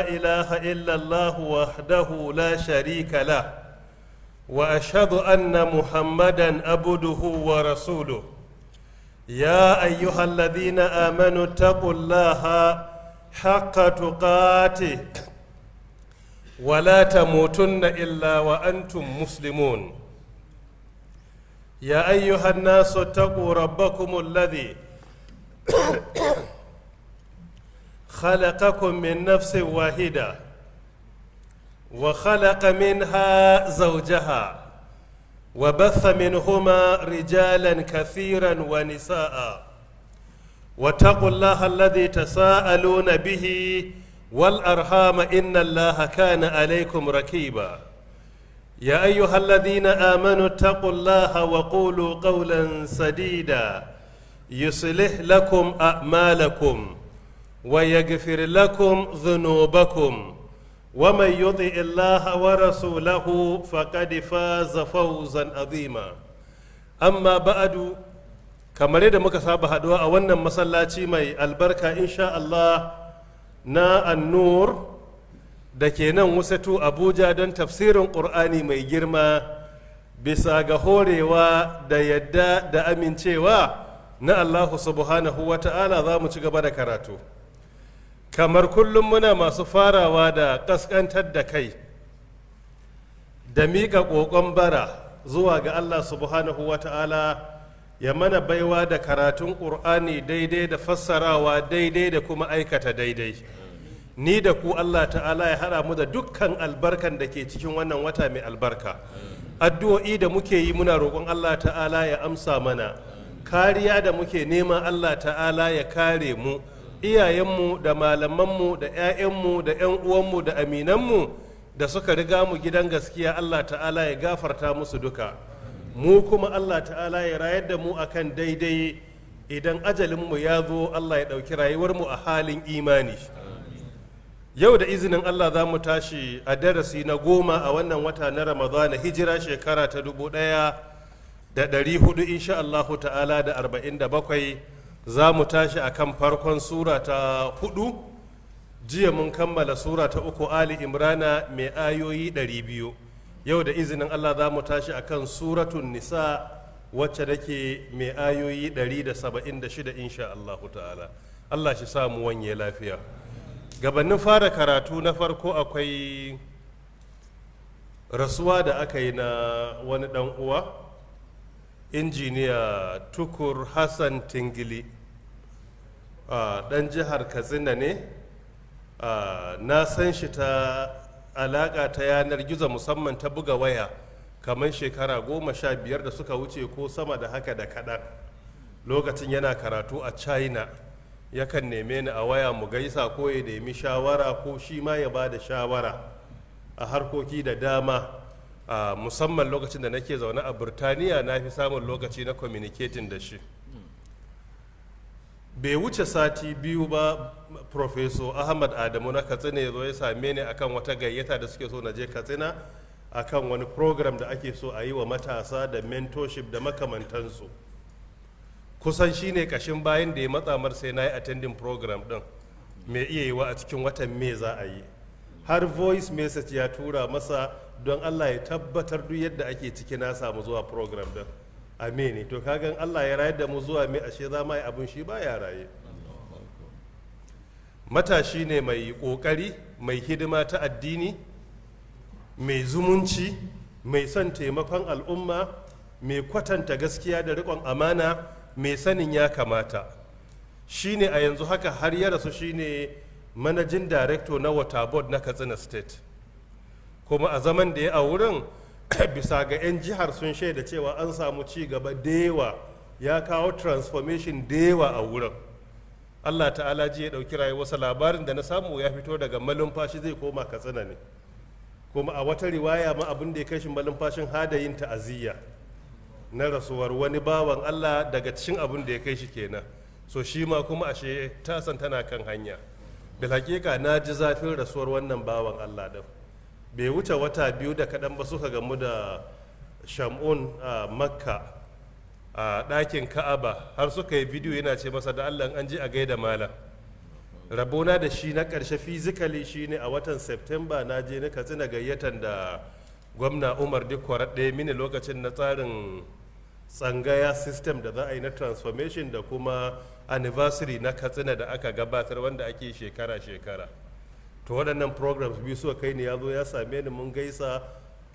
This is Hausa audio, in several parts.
إله إلا الله وحده لا شريك له، وأشهد أن محمدا عبده ورسوله. يا أيها الذين آمنوا اتقوا الله حق تقاته ولا تموتن إلا وأنتم مسلمون. يا أيها الناس اتقوا ربكم الذي خلقكم من نفس واحدة، وخلق منها زوجها، وبث منهما رجالا كثيرا ونساء. واتقوا الله الذي تساءلون به والأرحام، إن الله كان عليكم رقيبا. يا أيها الذين آمنوا اتقوا الله وقولوا قولا سديدا، يصلح لكم أعمالكم ويغفر لكم ذنوبكم، ومن يطع الله ورسوله فقد فاز فوزا عظيما. أما بعد، kamar yadda muka saba haduwa a wannan masallaci mai albarka, insha Allah, na Annur da ke nan Wuse 2, Abuja, don tafsirin Ƙur'ani mai girma, bisa ga horewa da yadda da amincewa na Allahu subhanahu wa ta'ala, za mu ci gaba da karatu kamar kullum. Muna masu farawa da ƙasƙantar da kai da miƙa ƙoƙon bara zuwa ga Allah subhanahu wa ta'ala ya mana baiwa da karatun Ƙur'ani daidai, da fassarawa daidai, da kuma aikata daidai. Ni da ku, Allah ta'ala ya haɗa mu da dukkan albarkan da ke cikin wannan wata mai albarka. Addu'o'i da muke yi, muna roƙon Allah ta'ala ya amsa mana. Kariya da muke nema, Allah ta'ala ya kare mu, iyayenmu da malamanmu da 'ya'yanmu da 'yan uwanmu da aminanmu da suka riga mu gidan gaskiya. Allah ta'ala ya gafarta musu duka. Mu kuma Allah ta'ala ya rayar da mu akan daidai. Idan ajalinmu ya zo, Allah ya ɗauki rayuwarmu a halin imani. Yau da izinin Allah za mu tashi a darasi na 10 a wannan wata na Ramadana, hijira shekara ta 1400, insha Allahu ta'ala, da 47. Za mu tashi a kan farkon sura ta hudu. Jiya mun kammala sura ta uku, Ali Imrana, mai ayoyi 200. Yau da izinin Allah za mu tashi a kan Suratun Nisa, wacce take mai ayoyi 176, insha Allahu ta'ala. Allah shi samu wanye lafiya. Gabanin fara karatu, na farko akwai rasuwa da aka yi na wani dan uwa, Injiniya Tukur Hassan Tingili, dan jihar Katsina ne. Na san shi ta alaka ta yanar gizo, musamman ta buga waya, kamar shekara 15 da suka wuce ko sama da haka da kaɗan. Lokacin yana karatu a China, yakan neme ni a waya mu gaisa, ko ya nemi shawara, ko shi ma ya ba da shawara a harkoki da dama. Musamman lokacin da nake zaune a Burtaniya, na fi samun lokaci na communicating da shi. Bai wuce sati 2 ba, Professor Ahmad Adamu na Katsina ya zo ya same ni akan wata gayyata da suke so na je Katsina, akan wani program da ake so a yi wa matasa da mentorship da makamantansu. Kusan shine kashin bayan da ya matsa mar sai na yi attending program din. Mai iya yiwa a cikin watan May za a yi. Har voice message ya tura masa don Allah ya tabbatar duk yadda ake ciki na samu zuwa program din a May ne. To kagan Allah ya rayar da mu zuwa May, ashe za ma yi abun shi ba ya raye. Matashi ne mai kokari, mai hidima ta addini, mai zumunci, mai son taimakon al'umma, mai kwatanta gaskiya da riƙon amana, mai sanin ya kamata. Shine a yanzu haka, har ya rasu, shine managing director na Water Board na Katsina State. Kuma a zaman da ya a wurin, bisa ga 'yan jihar sun shaida cewa an samu ci gaba da yawa, ya kawo transformation da yawa a wurin. Allah ta'ala ji ya ɗauki rayuwarsa. Labarin da na samu, ya fito daga Malumfashi zai koma Katsina ne. Kuma a wata riwaya ma, abin da ya kai shi Malumfashin hadayin ta'aziyya na rasuwar wani bawan Allah, daga cikin abin da ya kai shi kenan. So shi ma kuma ashe tasan tana kan hanya. Bil hakika na ji zafin rasuwar wannan bawan Allah din. Bai wuce wata 2 da kaɗan ba suka gamu da Shamun a Makka, a ɗakin Ka'aba, har suka yi bidiyo, yana ce masa da Allah an ji a gaida malam. Rabona da shi na ƙarshe physically shine a watan September, na je na Katsina gayyatan da Gwamna Umar Dikko ɗaya mini lokacin na tsarin tsangaya system da za a yi na transformation da kuma anniversary na Katsina da aka gabatar, wanda ake shekara-shekara. To, waɗannan programs biyu suka kai ni. Ya zo ya same ni, mun gaisa,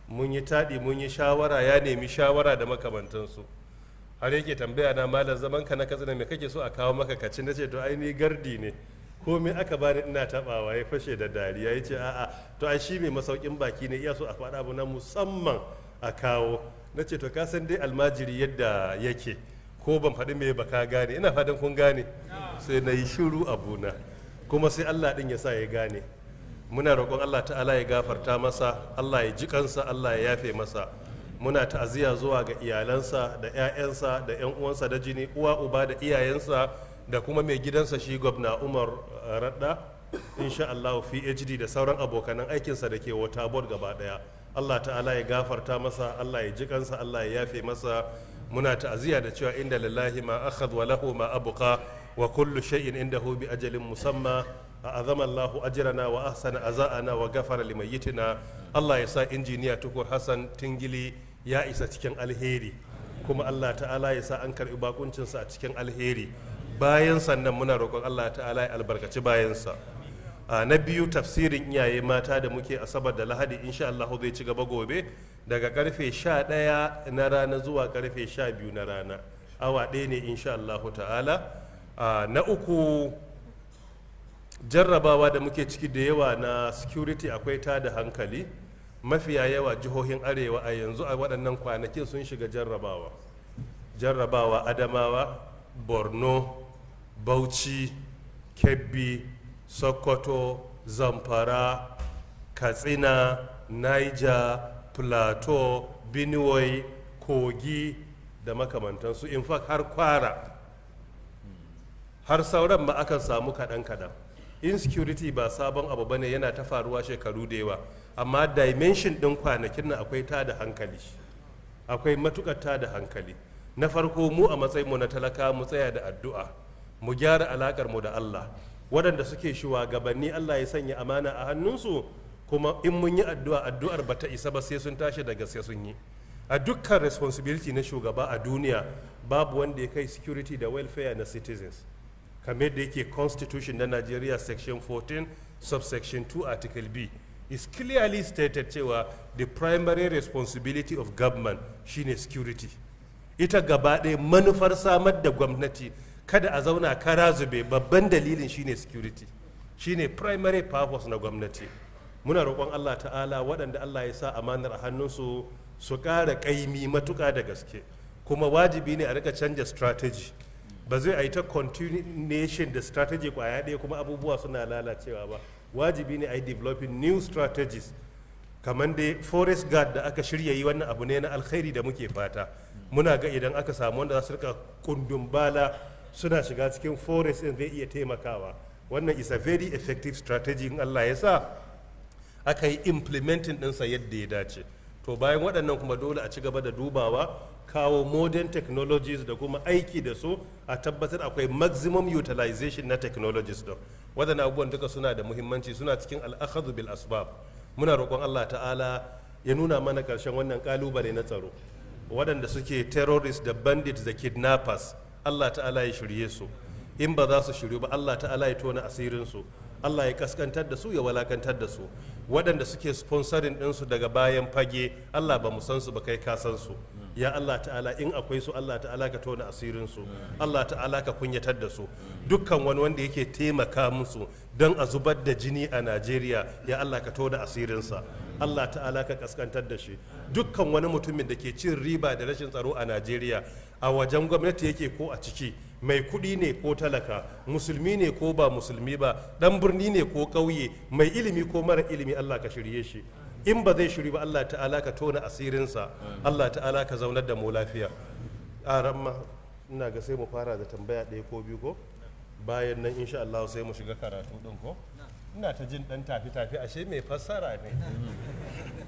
mun yi taɗi, mun yi shawara, ya nemi shawara da makamantansu. Har yake tambaya na, "Malam, zaman ka na Katsina, me kake so a kawo maka ka ci?" Na ce, "To, ai ni gardi ne, komai aka bani ina tabawa." Ya fashe da dariya, ya ce, "A'a, to ai shi mai masaukin baki ne, iya so a faɗa abu na musamman a kawo." Na ce, "To, ka san dai almajiri yadda yake, ko ban faɗi me ba ka gane. Ina fatan kun gane." Sai na yi shiru abuna, kuma sai Allah ɗin ya sa ya gane. Muna roƙon Allah Ta'ala ya gafarta masa, Allah ya ji kansa, Allah ya yafe masa. Muna ta'aziyya zuwa ga iyalansa da 'ya'yansa da 'yan uwansa da jini, uwa uba da iyayensa da kuma mai gidansa, shi Gwamna Umar Radda, insha Allah PhD, da sauran abokanan aikinsa da ke Water Board gaba daya. Allah Ta'ala ya gafarta masa, Allah ya ji kansa, Allah ya yafe masa. Muna ta'aziyya da cewa inna lillahi ma akhadha wa lahu ma abqa wa kullu shay'in indahu bi ajalin musamma. A'azama Allahu ajrana wa ahsana aza'ana wa ghafara limayyitina. Allah ya sa Injiniya Tukur Hassan Tingili ya isa cikin alheri, kuma Allah Ta'ala ya sa an karbi bakuncinsa a cikin alheri. Bayan sannan, muna roƙon Allah Ta'ala ya albarkaci bayansa. Na biyu, tafsirin iyaye mata da muke Asabar da Lahadi, insha Allah zai ci gaba gobe daga karfe 11 na rana zuwa karfe 12 na rana, awa ɗaya ne insha Allah Ta'ala. Na uku, jarrabawa da muke ciki da yawa na security, akwai ta da hankali. Mafiya yawa jihohin arewa a yanzu, a waɗannan kwanakin, sun shiga jarrabawa. Jarrabawa Adamawa, Borno, Bauchi, Kebbi, Sokoto, Zamfara, Katsina, Niger, Plateau, Benue, Kogi da makamantansu. In fact, har Kwara, har sauran ma akan samu kaɗan-kaɗan. Insecurity ba sabon abu bane, yana ta faruwa shekaru da yawa, amma dimension ɗin kwanakin nan akwai ta da hankali, akwai matukar ta da hankali. Na farko, mu a matsayinmu na talaka, mu tsaya da addu'a, mu gyara alakar mu da Allah. Waɗanda suke shugabanni, Allah ya sanya amana a hannunsu, kuma in mun yi addu'a, addu'ar bata isa ba, sai sun tashi da gaske sun yi. A dukkan responsibility na shugaba a duniya, babu wanda ya kai security da welfare na citizens, kamar yadda yake constitution na Nigeria, section 14 subsection 2 article B is clearly stated cewa the primary responsibility of government shine security. Ita gaba ɗaya manufar samar da gwamnati, kada a zauna kara zube, babban dalilin shine security, shine primary purpose na gwamnati. Muna roƙon Allah Ta'ala, waɗanda Allah ya sa amanar a hannunsu su ƙara ƙaimi matuƙa da gaske. Kuma wajibi ne a rika canja strategy. Ba zai a yi ta continuation da strategy kwaya ɗaya kuma abubuwa suna lalacewa ba. Wajibi ne a yi developing new strategies, kamar dai forest guard da aka shirya yi. Wannan abu ne na alkhairi da muke fata. Muna ga idan aka samu wanda za su rika kundun bala suna shiga cikin forest din, zai iya taimakawa. Wannan is a very effective strategy in Allah ya sa aka yi implementing ɗinsa yadda ya dace. To, bayan waɗannan kuma, dole a ci gaba da dubawa, kawo modern technologies da kuma aiki da su, a tabbatar akwai maximum utilization na technologies din. Waɗannan abubuwan duka suna da muhimmanci, suna cikin al'akhadhu bil asbab. Muna roƙon Allah Ta'ala ya nuna mana ƙarshen wannan ƙalubale na tsaro. Waɗanda suke terrorists da bandits da kidnappers, Allah Ta'ala ya shirye su. In ba za su shiryu ba, Allah Ta'ala ya tona asirinsu, Allah ya kaskantar da su, ya walakantar da su. Waɗanda suke sponsoring ɗinsu daga bayan fage, Allah, ba mu san su ba, kai ka san su. Ya Allah Ta'ala, in akwai su, Allah Ta'ala ka tona asirinsu, Allah Ta'ala ka kunyatar da su. Dukkan wani wanda yake taimaka musu don a zubar da jini a Najeriya, ya Allah, ka tona asirinsa, Allah Ta'ala ka kaskantar da shi. Dukkan wani mutumin da ke cin riba da rashin tsaro a Najeriya, a wajen gwamnati yake ko a ciki, mai kuɗi ne ko talaka, musulmi ne ko ba musulmi ba, ɗan birni ne ko ƙauye, mai ilimi ko mara ilimi, Allah ka shirye shi. In ba zai shiri ba, Allah Ta'ala ka tona asirinsa. Allah Ta'ala ka zaunar da mu lafiya. A ramma, ina ga sai mu fara da tambaya ɗaya ko biyu ko bayan nan, insha Allah, sai mu shiga karatu ɗin ko. Ina ta jin ɗan tafi-tafi, ashe mai fassara ne.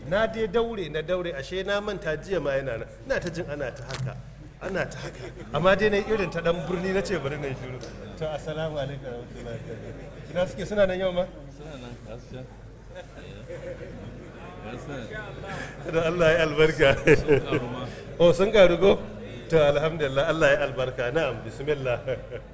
Na dai daure, na daure, ashe na manta jiya ma yana nan. Ina ta jin ana ta haka, ana ta haka, amma dai na irin ta dan birni, na ce bari na shiru. To, assalamu alaikum warahmatullahi wabarakatuh. Ina suke? Suna nan yau ma? Suna nan, ga su can. Ga su nan. Da Allah ya albarka. Karu ma. Oh, sun karu go? To, alhamdulillah, Allah ya albarka. Na'am, bismillah.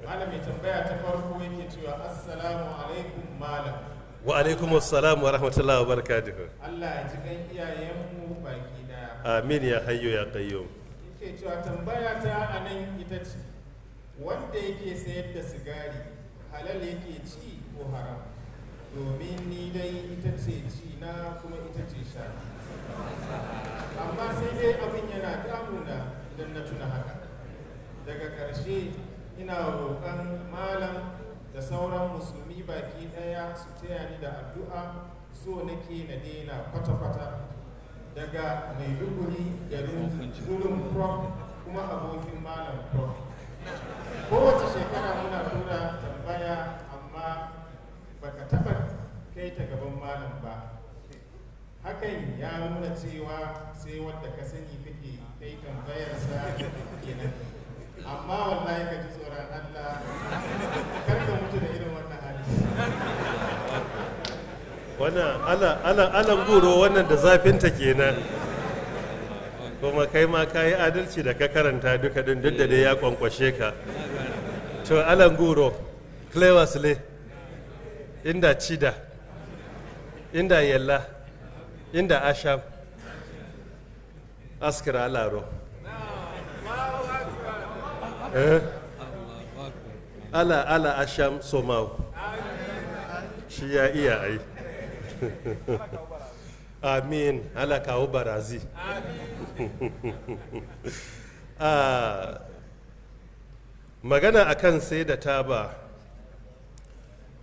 Malam, mai tambaya ta farko yake cewa, "Assalamu alaikum, malam." Wa alaikum assalam wa rahmatullahi wa barakatuhu. Allah ya ji kan iyayenmu baki daya. Amin ya hayyu ya qayyum. Yake cewa, tambaya ta a nan ita ce, wanda yake sayar da sigari, halal yake ci ko haram? Domin ni dai ita ce ci na kuma ita ce sha, amma sai dai abin yana damuna idan na tuna haka. Daga ƙarshe ina roƙon malam da sauran musulmi baki ɗaya su taya ni da addu'a, so nake na daina kwata-kwata. Daga Maiduguri, garin Zulum Prof, kuma abokin Malam Prof. Kowace shekara muna tura tambaya, amma baka taɓa kai ta gaban malam ba. Hakan ya nuna cewa sai wadda ka sani kake kai tambayarsa kenan. Amma wallahi ka ji tsoron Allah, kar ka mutu da irin wannan hali." Wannan ala ala alan guro, wannan da zafinta kenan. Kuma kai ma ka yi adalci da ka karanta duka din, duk da dai ya kwankwashe ka. To, alan guro, clever, inda cida, inda yalla, inda asham, askira alaro, eh? Ala ala asham somau, shi ya iya ai. Amin, ala kawo barazi. Ah, magana akan sai da taba,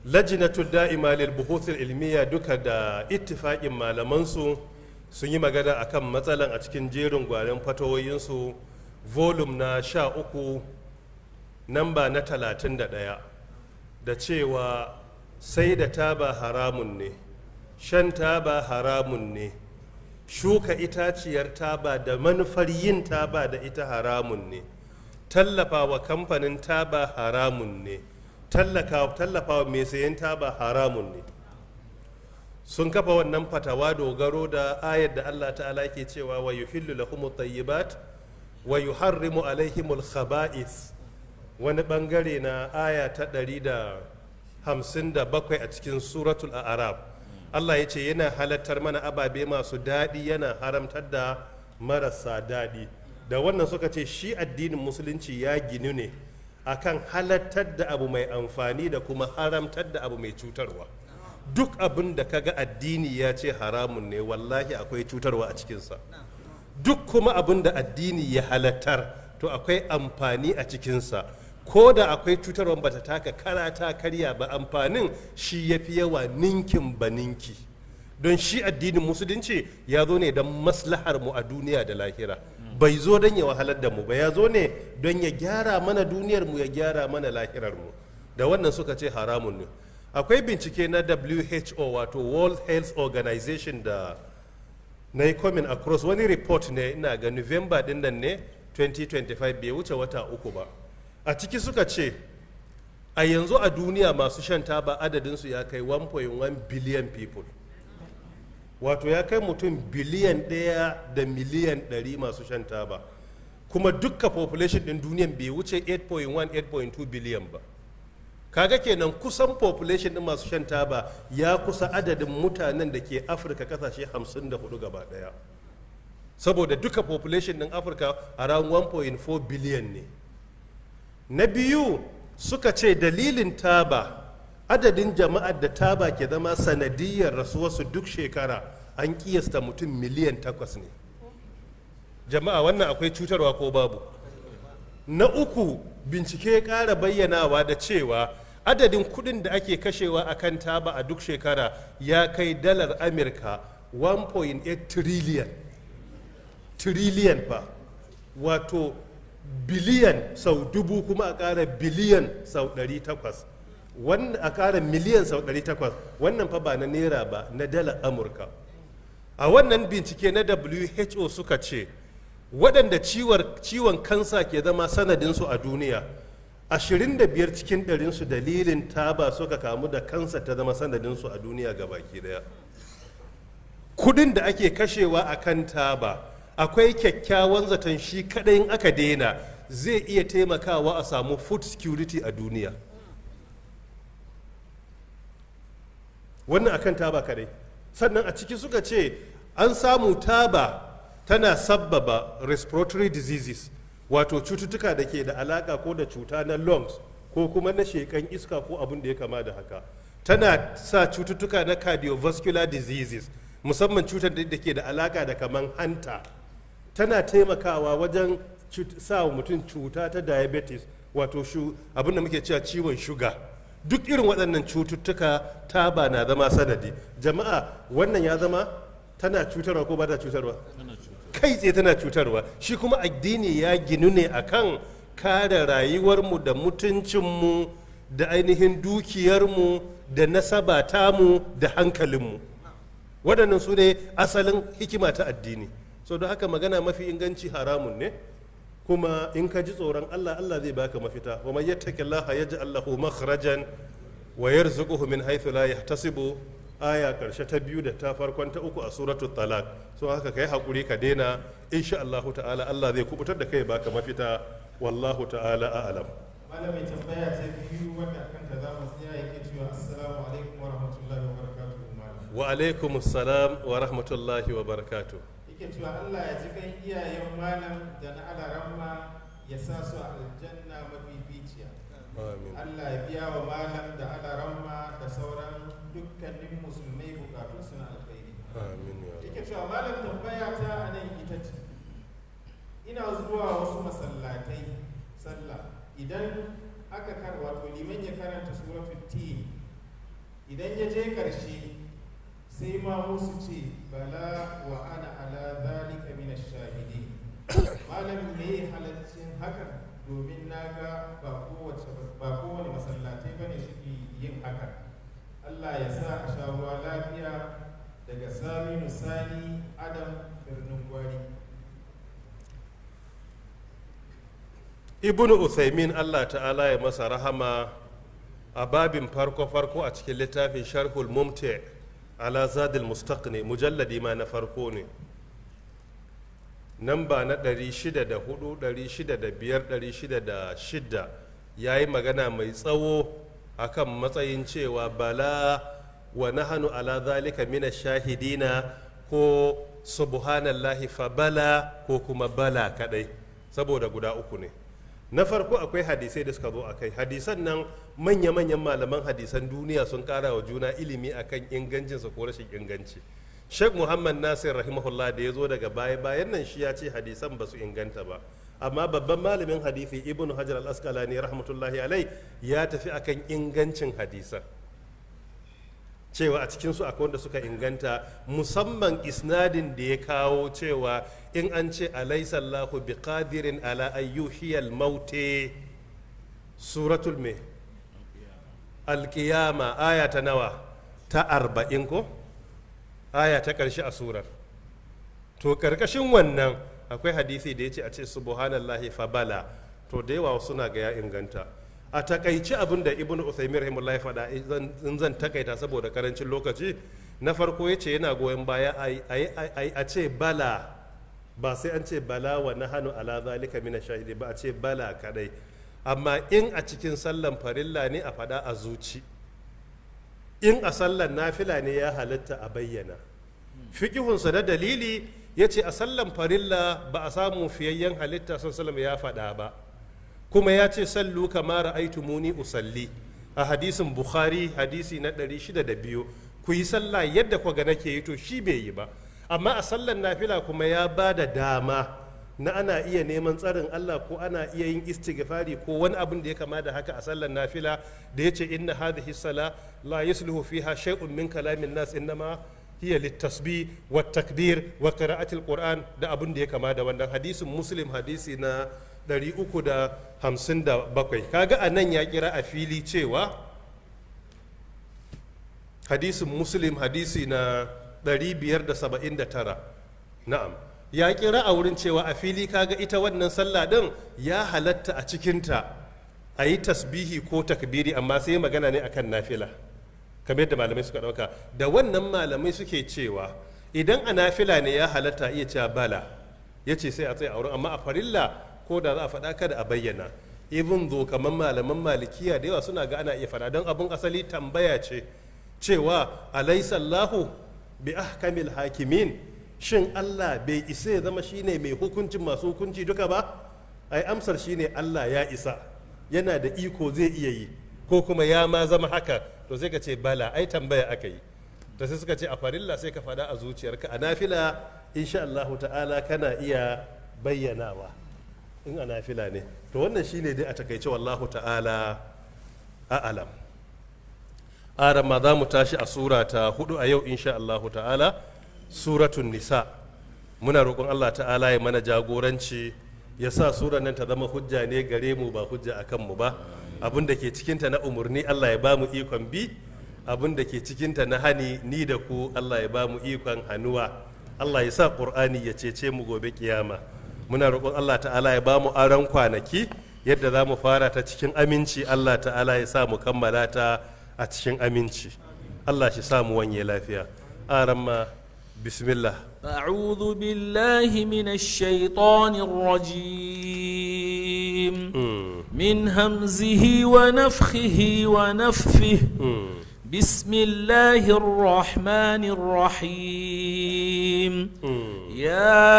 Lajinatu Da'ima lil Buhuthil Ilmiya duka da ittifaƙin malamansu sun yi magana akan matsalan a cikin jerin gwanen fatawoyinsu, volume na 13, namba na 31, da cewa sai da taba haramun ne, shan taba haramun ne, shuka itaciyar taba da manufar yin taba da ita haramun ne, tallafa wa kamfanin taba haramun ne, tallafa wa mai sayan taba haramun ne. Sun kafa wannan fatawa dogaro da ayar da Allah Ta'ala ke cewa wa yuhillu lahum tayyibat wa yuharrimu alaihimul khaba'ith, wani bangare na aya ta 157 a cikin Suratul A'raf. Allah ya ce yana halattar mana ababe masu daɗi, yana haramtar da marasa daɗi. Da wannan suka ce shi addinin Musulunci ya ginu ne akan halattar da abu mai amfani da kuma haramtar da abu mai cutarwa. Duk abin da kaga addini ya ce haramun ne, wallahi akwai cutarwa a cikinsa. Duk kuma abin da addini ya halattar, to akwai amfani a cikinsa. Ko da akwai cutarwa, bata taka kara ta karya ba, amfanin shi ya fi yawa ninkin ba ninki, don shi addinin Musulunci ya zo ne don maslahar mu a duniya da lahira. Bai zo don ya wahalar da mu ba, ya zo ne don ya gyara mana duniyar mu, ya gyara mana lahirar mu. Da wannan suka ce haramun ne. Akwai bincike na WHO, wato World Health Organization, da na yi coming across wani report ne, ina ga November din nan ne 2025, bai wuce wata 3 ba. A ciki suka ce a yanzu a duniya masu shan taba adadinsu ya kai 1.1 billion people, wato ya kai mutum biliyan 1 da miliyan 100 masu shan taba. Kuma dukka population din duniyan bai wuce 8.1, 8.2 billion ba. Kaga kenan kusan population din masu shan taba ya kusa adadin mutanen da ke Afirka, kasashe 54 gaba daya, saboda duka population din Afirka around 1.4 billion ne. Na biyu, suka ce dalilin taba, adadin jama'ar da taba ke zama sanadiyar rasuwarsu duk shekara, an kiyasta mutum miliyan 8 ne. Jama'a, wannan akwai cutarwa ko babu? Na uku, bincike ya ƙara bayyanawa da cewa adadin kuɗin da ake kashewa a kan taba a duk shekara ya kai dalar Amurka 1.8 trillion. Trillion fa, wato biliyan sau dubu, kuma a ƙara biliyan sau 800, wannan a ƙara miliyan sau 800. Wannan fa ba na naira ba, na dalar Amurka. A wannan bincike na WHO suka ce waɗanda ciwon kansa ke zama sanadinsu a duniya, 25 cikin ɗarinsu dalilin taba suka kamu da kansa ta zama sanadinsu a duniya baki daya. Kudin da ake kashewa a kan taba, akwai kyakkyawan zaton shi kadai in aka daina zai iya taimakawa a samu food security a duniya. Wannan akan taba kadai. Sannan a ciki suka ce an samu taba tana sabbaba respiratory diseases, wato cututtuka da ke da alaka ko da cuta na lungs ko kuma na shekan iska ko abin da ya kama da haka. Tana sa cututtuka na cardiovascular diseases, musamman cutar da ke da alaka da kaman hanta. Tana taimakawa wajen sa wa mutum cuta ta diabetes, wato abin da muke cewa ciwon shuga. Duk irin waɗannan cututtuka taba na zama sanadi. Jama'a, wannan ya zama tana cutarwa ko ba ta cutarwa? Kai tsaye tana cutarwa. Shi kuma addini ya ginu ne akan kare rayuwarmu da mutuncinmu da ainihin dukiyarmu da nasaba tamu da hankalinmu. Waɗannan su ne asalin hikima ta addini. So don haka, magana mafi inganci, haramun ne. Kuma in ka ji tsoron Allah, Allah zai baka mafita. Wa man yattaqillaha yaj'al lahu makhrajan wa yarzuquhu min haythu la yahtasibu. Aya karshe ta biyu da ta farkon ta uku a Suratul Talaq. So haka kai hakuri ka daina, insha Allah ta'ala Allah zai kubutar da kai, baka mafita. Wallahu ta'ala a'lam. Malam, mai tambaya ta biyu wadda akan ta za mu tsaya yake cewa, "Assalamu alaikum wa rahmatullahi wa barakatuhu, malam." Wa alaikum assalam wa rahmatullahi wa barakatuh. Yake cewa Allah ya ji kan iyayen malam da na alaramma, ya sa su a aljanna mafificiya. Amin. Allah ya biya wa malam da alaramma da sauran dukkanin musulmai bukatunsu na alkhairi. Amin ya Yake cewa, "Malam, tambaya ta a nan ita ce, ina zuwa wasu masallatai sallah, idan aka kar wato liman ya karanta Suratul Tin, idan ya je karshe sai ma su ce 'Bala wa ana ala zalika min ash-shahidin.' Malam, me halaccin hakan? Domin na ga ba kowane masallatai bane suke yin hakan. Allah ya sa a sha ruwa lafiya. Daga Saminu Sani Adam, Birnin Gwari." Ibnu Uthaymin, Allah ta'ala ya masa rahama, a babin farko-farko a cikin littafin Sharhul Mumti ala Zadil Mustaqni, mujalladi ma na farko ne, namba na 604, 605, 606, ya yi magana mai tsawo akan matsayin cewa 'Bala wa nahanu ala zalika mina shahidina' ko 'Subhanallahi fa bala' ko kuma 'Bala' kadai, saboda guda uku ne. Na farko, akwai hadisai da suka zo a kai. Hadisan nan, manya-manyan malaman hadisan duniya sun kara wa juna ilimi akan ingancinsa ko rashin inganci. Sheikh Muhammad Nasir rahimahullah, da ya zo daga baya bayan nan, shi ya ce hadisan ba su inganta ba. Amma babban malamin hadisi Ibn Hajar al-Asqalani rahmatullahi alai ya tafi akan ingancin hadisan, cewa a cikinsu akwai wanda suka inganta, musamman isnadin da ya kawo cewa in an ce 'Alaysa Allahu biqadirin ala an yuhyiyal mauta', Suratul me Alqiyama, aya ta nawa? Ta 40 ko aya ta ƙarshe a surar. To ƙarƙashin wannan akwai hadisi da ya ce a ce 'Subhanallahi fa bala'. To da yawa suna ga ya inganta. A takaici, abin da Ibnu Uthaymin rahimahullahi faɗa, in zan takaita saboda karancin lokaci, na farko ya ce yana goyon baya a ce 'Bala', ba sai an ce 'Bala wa nahanu ala zalika mina shahidi' ba, a ce 'Bala' kadai. Amma in a cikin sallan farilla ne, a faɗa a zuci. In a sallan nafila ne, ya halatta a bayyana. Fikihunsa na dalili, ya ce a sallan farilla ba a samu fiyayyen halitta sallam ya faɗa ba, kuma ya ce 'Sallu kama ra'aytumuni usalli' a hadisin Bukhari, hadisi na 602, ku yi sallah yadda ku ga nake yi. To shi bai yi ba. Amma a sallan nafila kuma ya ba da dama na ana iya neman tsarin Allah ko ana iya yin istighfari ko wani abin da ya kama da haka a sallan nafila, da ya ce inna hadhihi sala la yusluhu fiha shay'un min kalamin nas, innama hiya littasbih wa takbir wa qira'atil Qur'an, da abin da ya kama da wannan. Hadisin Muslim, hadisi na 357. Kaga a nan ya kira a fili cewa hadisin Muslim, hadisi na 579, na'am, ya kira a wurin cewa a fili kaga ita wannan sallah din ya halatta a cikinta. A yi tasbihi ko takbiri, amma sai magana ne akan nafila, kamar yadda malamai suka dauka. Da wannan malamai suke cewa idan a nafila ne, ya halatta iya cewa bala, ya ce sai a tsaye a wurin, amma a farilla ko da za a faɗa, kada a bayyana. Even though kamar malaman Malikiya da yawa suna ga ana iya faɗa, don abun asali tambaya ce, cewa أليس الله بأحكم الحاكمين, shin Allah bai isa ya zama shine mai hukuncin masu hukunci duka ba? Ai amsar shine Allah ya isa, yana da iko, zai iya yi, ko kuma ya ma zama haka. To sai ka ce bala, ai tambaya aka yi. To sai suka ce a farilla sai ka faɗa a zuciyarka, a nafila insha Allahu ta'ala kana iya bayyanawa in a nafila ne. To wannan shine dai a takaice, والله تعالى أعلم. Arama, za mu tashi a sura ta hudu a yau insha Allahu ta'ala, Suratun Nisa. Muna roƙon Allah ta'ala ya mana jagoranci, ya sa surar nan ta zama hujja ne gare mu, ba hujja a kanmu ba. Abin da ke cikinta na umarni, Allah ya ba mu ikon bi. Abin da ke cikinta na hani, ni da ku Allah ya ba mu ikon hannuwa. Allah ya sa Ƙur'ani ya cece mu gobe kiyama. Muna roƙon Allah ta'ala ya ba mu aron kwanaki, yadda za mu fara ta cikin aminci, Allah ta'ala ya sa mu kammala ta a cikin aminci. Allah shi sa mu wanye lafiya. Aramma, bismillah. أعوذ بالله من الشيطان الرجيم، من همزه ونفخه ونفثه. بسم الله الرحمن الرحيم. يا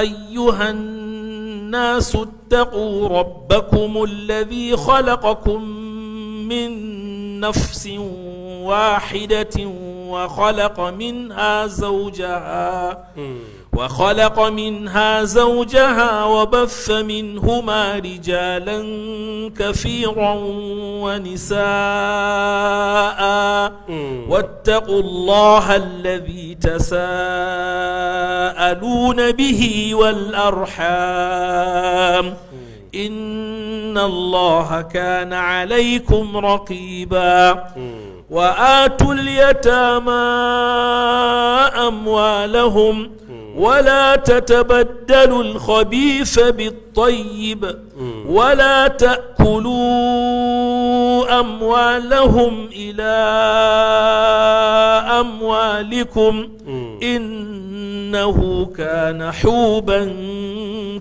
أيها الناس اتقوا ربكم الذي خلقكم من نفس واحدة وخلق منها زوجها وبث منهما رجالا كثيرا ونساء، واتقوا الله الذي تساءلون به والأرحام، إن الله كان عليكم رقيبا. وآتوا اليتامى أموالهم، ولا تتبدلوا الخبيث بالطيب، ولا تأكلوا أموالهم إلى أموالكم، إنه كان حوبا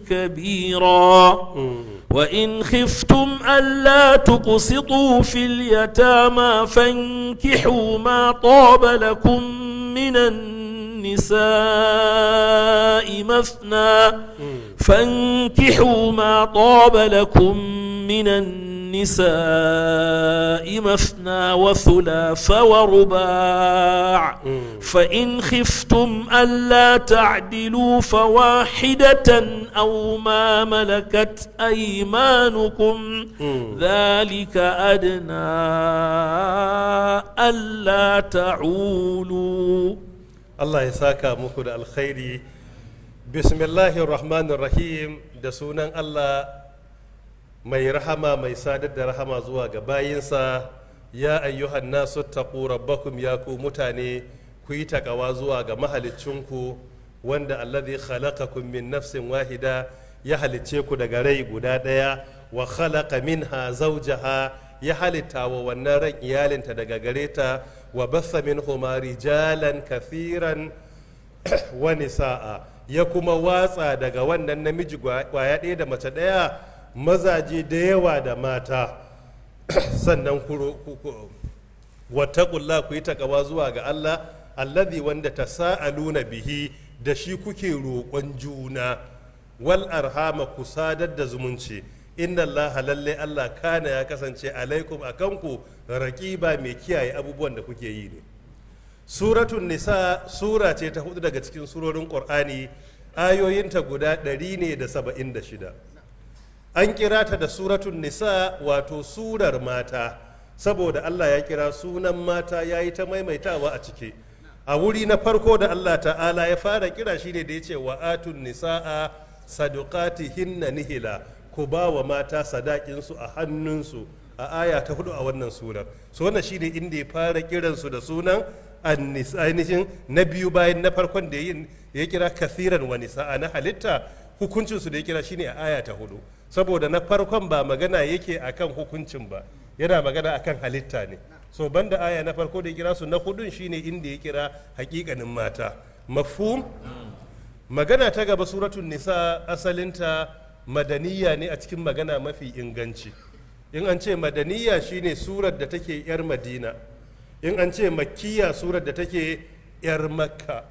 كبيرا. وإن خفتم ألا تقسطوا في اليتامى فانكحوا ما طاب لكم من النساء مثنى فانكحوا ما طاب لكم من النساء مثنى وثلاث ورباع، فإن خفتم ألا تعدلوا فواحدة أو ما ملكت أيمانكم، ذلك أدنى ألا تعولوا. Allah ya saka muku da alkhairi. بسم الله الرحمن الرحيم, da sunan Allah mai rahama, mai sadar da rahama zuwa ga bayinsa. يا أيها الناس اتقوا ربكم, ya ku mutane, ku yi takawa zuwa ga mahaliccinku, wanda الذي خلقكم من نفس واحدة, ya halicce ku daga rai guda ɗaya, وخلق منها زوجها, ya halitta wa wannan ran iyalinta daga gare ta, وبث منهما رجالا كثيرا ونساء, ya kuma watsa daga wannan namiji kwaya ɗaya da mace ɗaya mazaje da yawa da mata. Sannan واتقوا الله, ku yi takawa zuwa ga Allah, الذي, wanda تساءلون به, da shi kuke roƙon juna, والأرحام, ku sadar da zumunci, إن الله, lalle Allah, كان, ya kasance, عليكم, akanku, رقيبا, mai kiyaye abubuwan da kuke yi ne. Suratun Nisa sura ce ta hudu daga cikin surorin Ƙur'ani. Ayoyinta guda 176. An kira ta da Suratun Nisa, wato surar mata, saboda Allah ya kira sunan mata, ya yi ta maimaitawa a ciki. A wuri na farko da Allah ta'ala ya fara kira shi ne da ya ce وآتوا النساء صدقاتهن نحلة, ku ba wa mata sadakinsu a hannunsu, a aya ta hudu a wannan surar. So wannan shi ne inda ya fara kiransu da sunan ainihin na biyu, bayan na farkon da ya kira كثيرا ونساء na halitta. Hukuncinsu da ya kira shine a aya ta hudu. Saboda na farkon ba magana yake akan hukuncin ba, yana magana akan halitta ne. So banda aya na farko da ya kira su, na hudun shine inda ya kira hakikanin mata. Mafhum? Magana ta gaba, Suratul Nisa asalinta madaniya ne a cikin magana mafi inganci. In an ce madaniya, shine surar da take yar Madina. In an ce makkiya, surar da take yar Makka.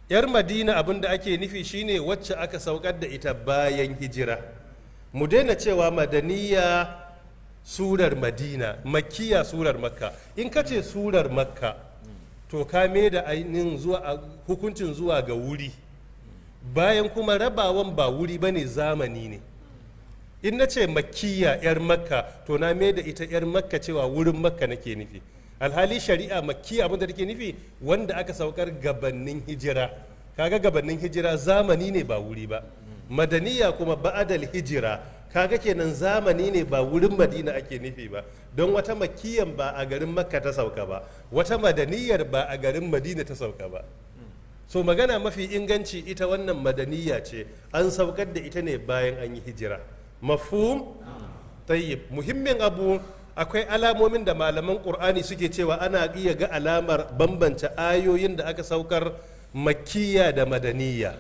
Yar Madina, abin da ake nufi shine wacce aka saukar da ita bayan hijira. Mu daina cewa madaniya surar Madina, makkiya surar Makka. In ka ce surar Makka, to ka da ainihin zuwa hukuncin zuwa ga wuri, bayan kuma rabawan ba wuri ba ne, zamani ne. In na ce makkiya yar Makka, to na mai da ita yar Makka cewa wurin Makka nake nufi. Alhali shari'a, makkiya abinda take nufi wanda aka saukar gabannin hijira. Kaga gabannin hijira zamani ne, ba wuri ba. Madaniya kuma ba'adal hijira, kaga kenan zamani ne, ba wurin Madina ake nufi ba. Don wata makkiyan ba a garin Makka ta sauka ba, wata madaniyar ba a garin Madina ta sauka ba. So magana mafi inganci, ita wannan madaniya ce, an saukar da ita ne bayan an yi hijira. Mafhum? Tayyib. Muhimmin abu, akwai alamomin da malaman Qur'ani suke cewa ana iya ga alamar bambance ayoyin da aka saukar makkiya da madaniya.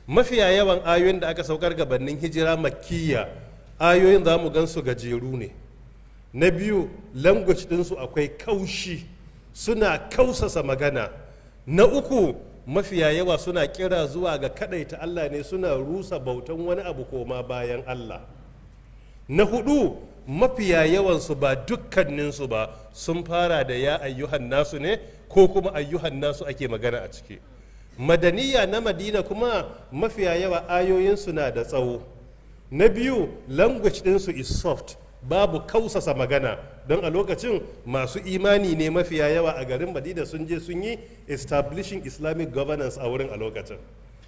Mafiya yawan ayoyin da aka saukar gabanin hijira makkiya, ayoyin za mu gansu gajeru ne. Na biyu, language ɗinsu akwai kaushi, suna kausasa magana. Na uku, mafiya yawa suna kira zuwa ga kadaita Allah ne, suna rusa bautan wani abu koma bayan Allah. Na hudu, mafiya yawansu, ba dukkaninsu ba, sun fara da "ya ayyuhan nasu" ne, ko kuma ayyuhan nasu ake magana a ciki. Madaniya na Madina kuma, mafiya yawa ayoyinsu na da tsawo. Na biyu, language ɗinsu is soft, babu kausasa magana, don a lokacin masu imani ne mafiya yawa a garin Madina, sun je sun yi establishing Islamic governance a wurin a lokacin,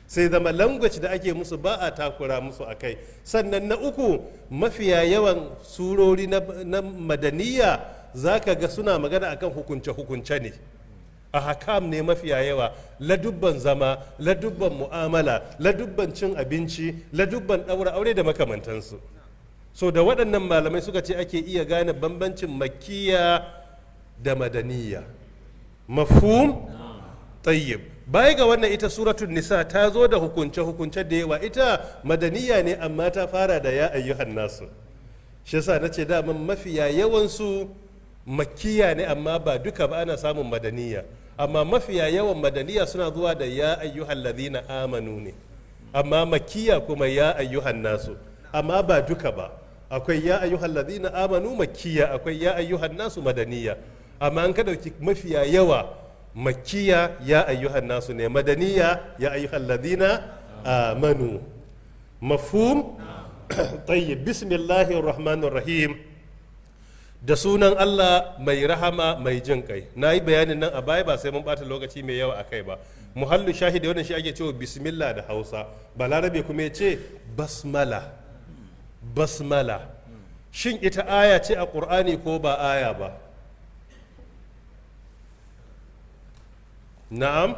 sai zama language da ake musu ba a takura musu a kai. Sannan na uku, mafiya yawan surori na madaniya za ka ga suna magana akan hukunce-hukunce ne, a hakam ne mafiya yawa, ladubban zama, ladubban mu'amala, ladubban cin abinci, ladubban ɗaura aure da makamantansu. So da waɗannan malamai suka ce ake iya gane bambancin makkiya da madaniya. Mafhum? Tayyib. Baya ga wannan, ita Suratul Nisa ta zo da hukunce-hukunce da yawa. Ita madaniya ne, amma ta fara da "ya ayyuhan nasu". Shi yasa na ce daman mafiya yawansu makkiya ne, amma ba duka ba, ana samun madaniya. Amma mafiya yawan madaniya suna zuwa da "ya ayyuhal ladina amanu" ne, amma makkiya kuma "ya ayyuhan nasu". Amma ba duka ba, akwai "ya ayyuhal ladina amanu" makkiya, akwai "ya ayyuhan nasu" madaniya. Amma an ka dauki mafiya yawa, makkiya "ya ayyuhan nasu" ne, madaniya "ya ayyuhal ladina amanu". Mafhum? Tayyib. Bismillahir rahmanir rahim. Da sunan Allah mai rahama mai jin kai. Na yi bayanin nan a baya, ba sai mun bata lokaci mai yawa a kai ba. Muhallu shahidi, wannan shi ake cewa bismillah da Hausa, Balarabe kuma ya ce basmala. Basmala, shin ita aya ce a Ƙur'ani ko ba aya ba? Na'am.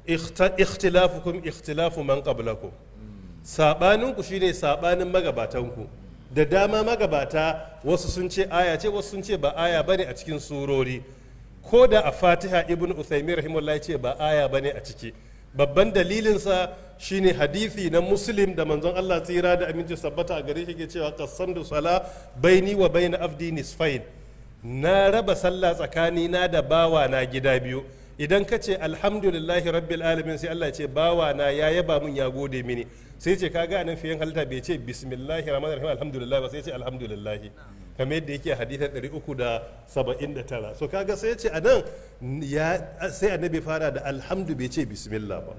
Ikhtilafukum ikhtilafu man qablakum. Sabaninku shine sabanin magabatanku. Da dama magabata, wasu sun ce aya ce, wasu sun ce ba aya bane a cikin surori. Ko da a Fatiha, Ibn Uthaymin rahimahullah ya ce ba aya bane a ciki. Babban dalilinsa shine hadisi na Muslim da manzon Allah tsira da aminci sabbata a gare shi ke cewa: "Qasamtu sala baini wa baina abdi nisfain." Na raba sallah tsakani na da bawa na gida biyu. Idan ka ce "alhamdulillahi rabbil alamin", sai Allah ya ce bawa na ya yaba mun, ya gode mini. Sai ce kaga anan fiyen halitta bai ce "bismillahir rahmanir rahim alhamdulillah" ba, sai ce "alhamdulillah", kamar yadda yake hadithin 379. So kaga sai ce anan ya sai Annabi fara da alhamdu, bai ce bismillah ba.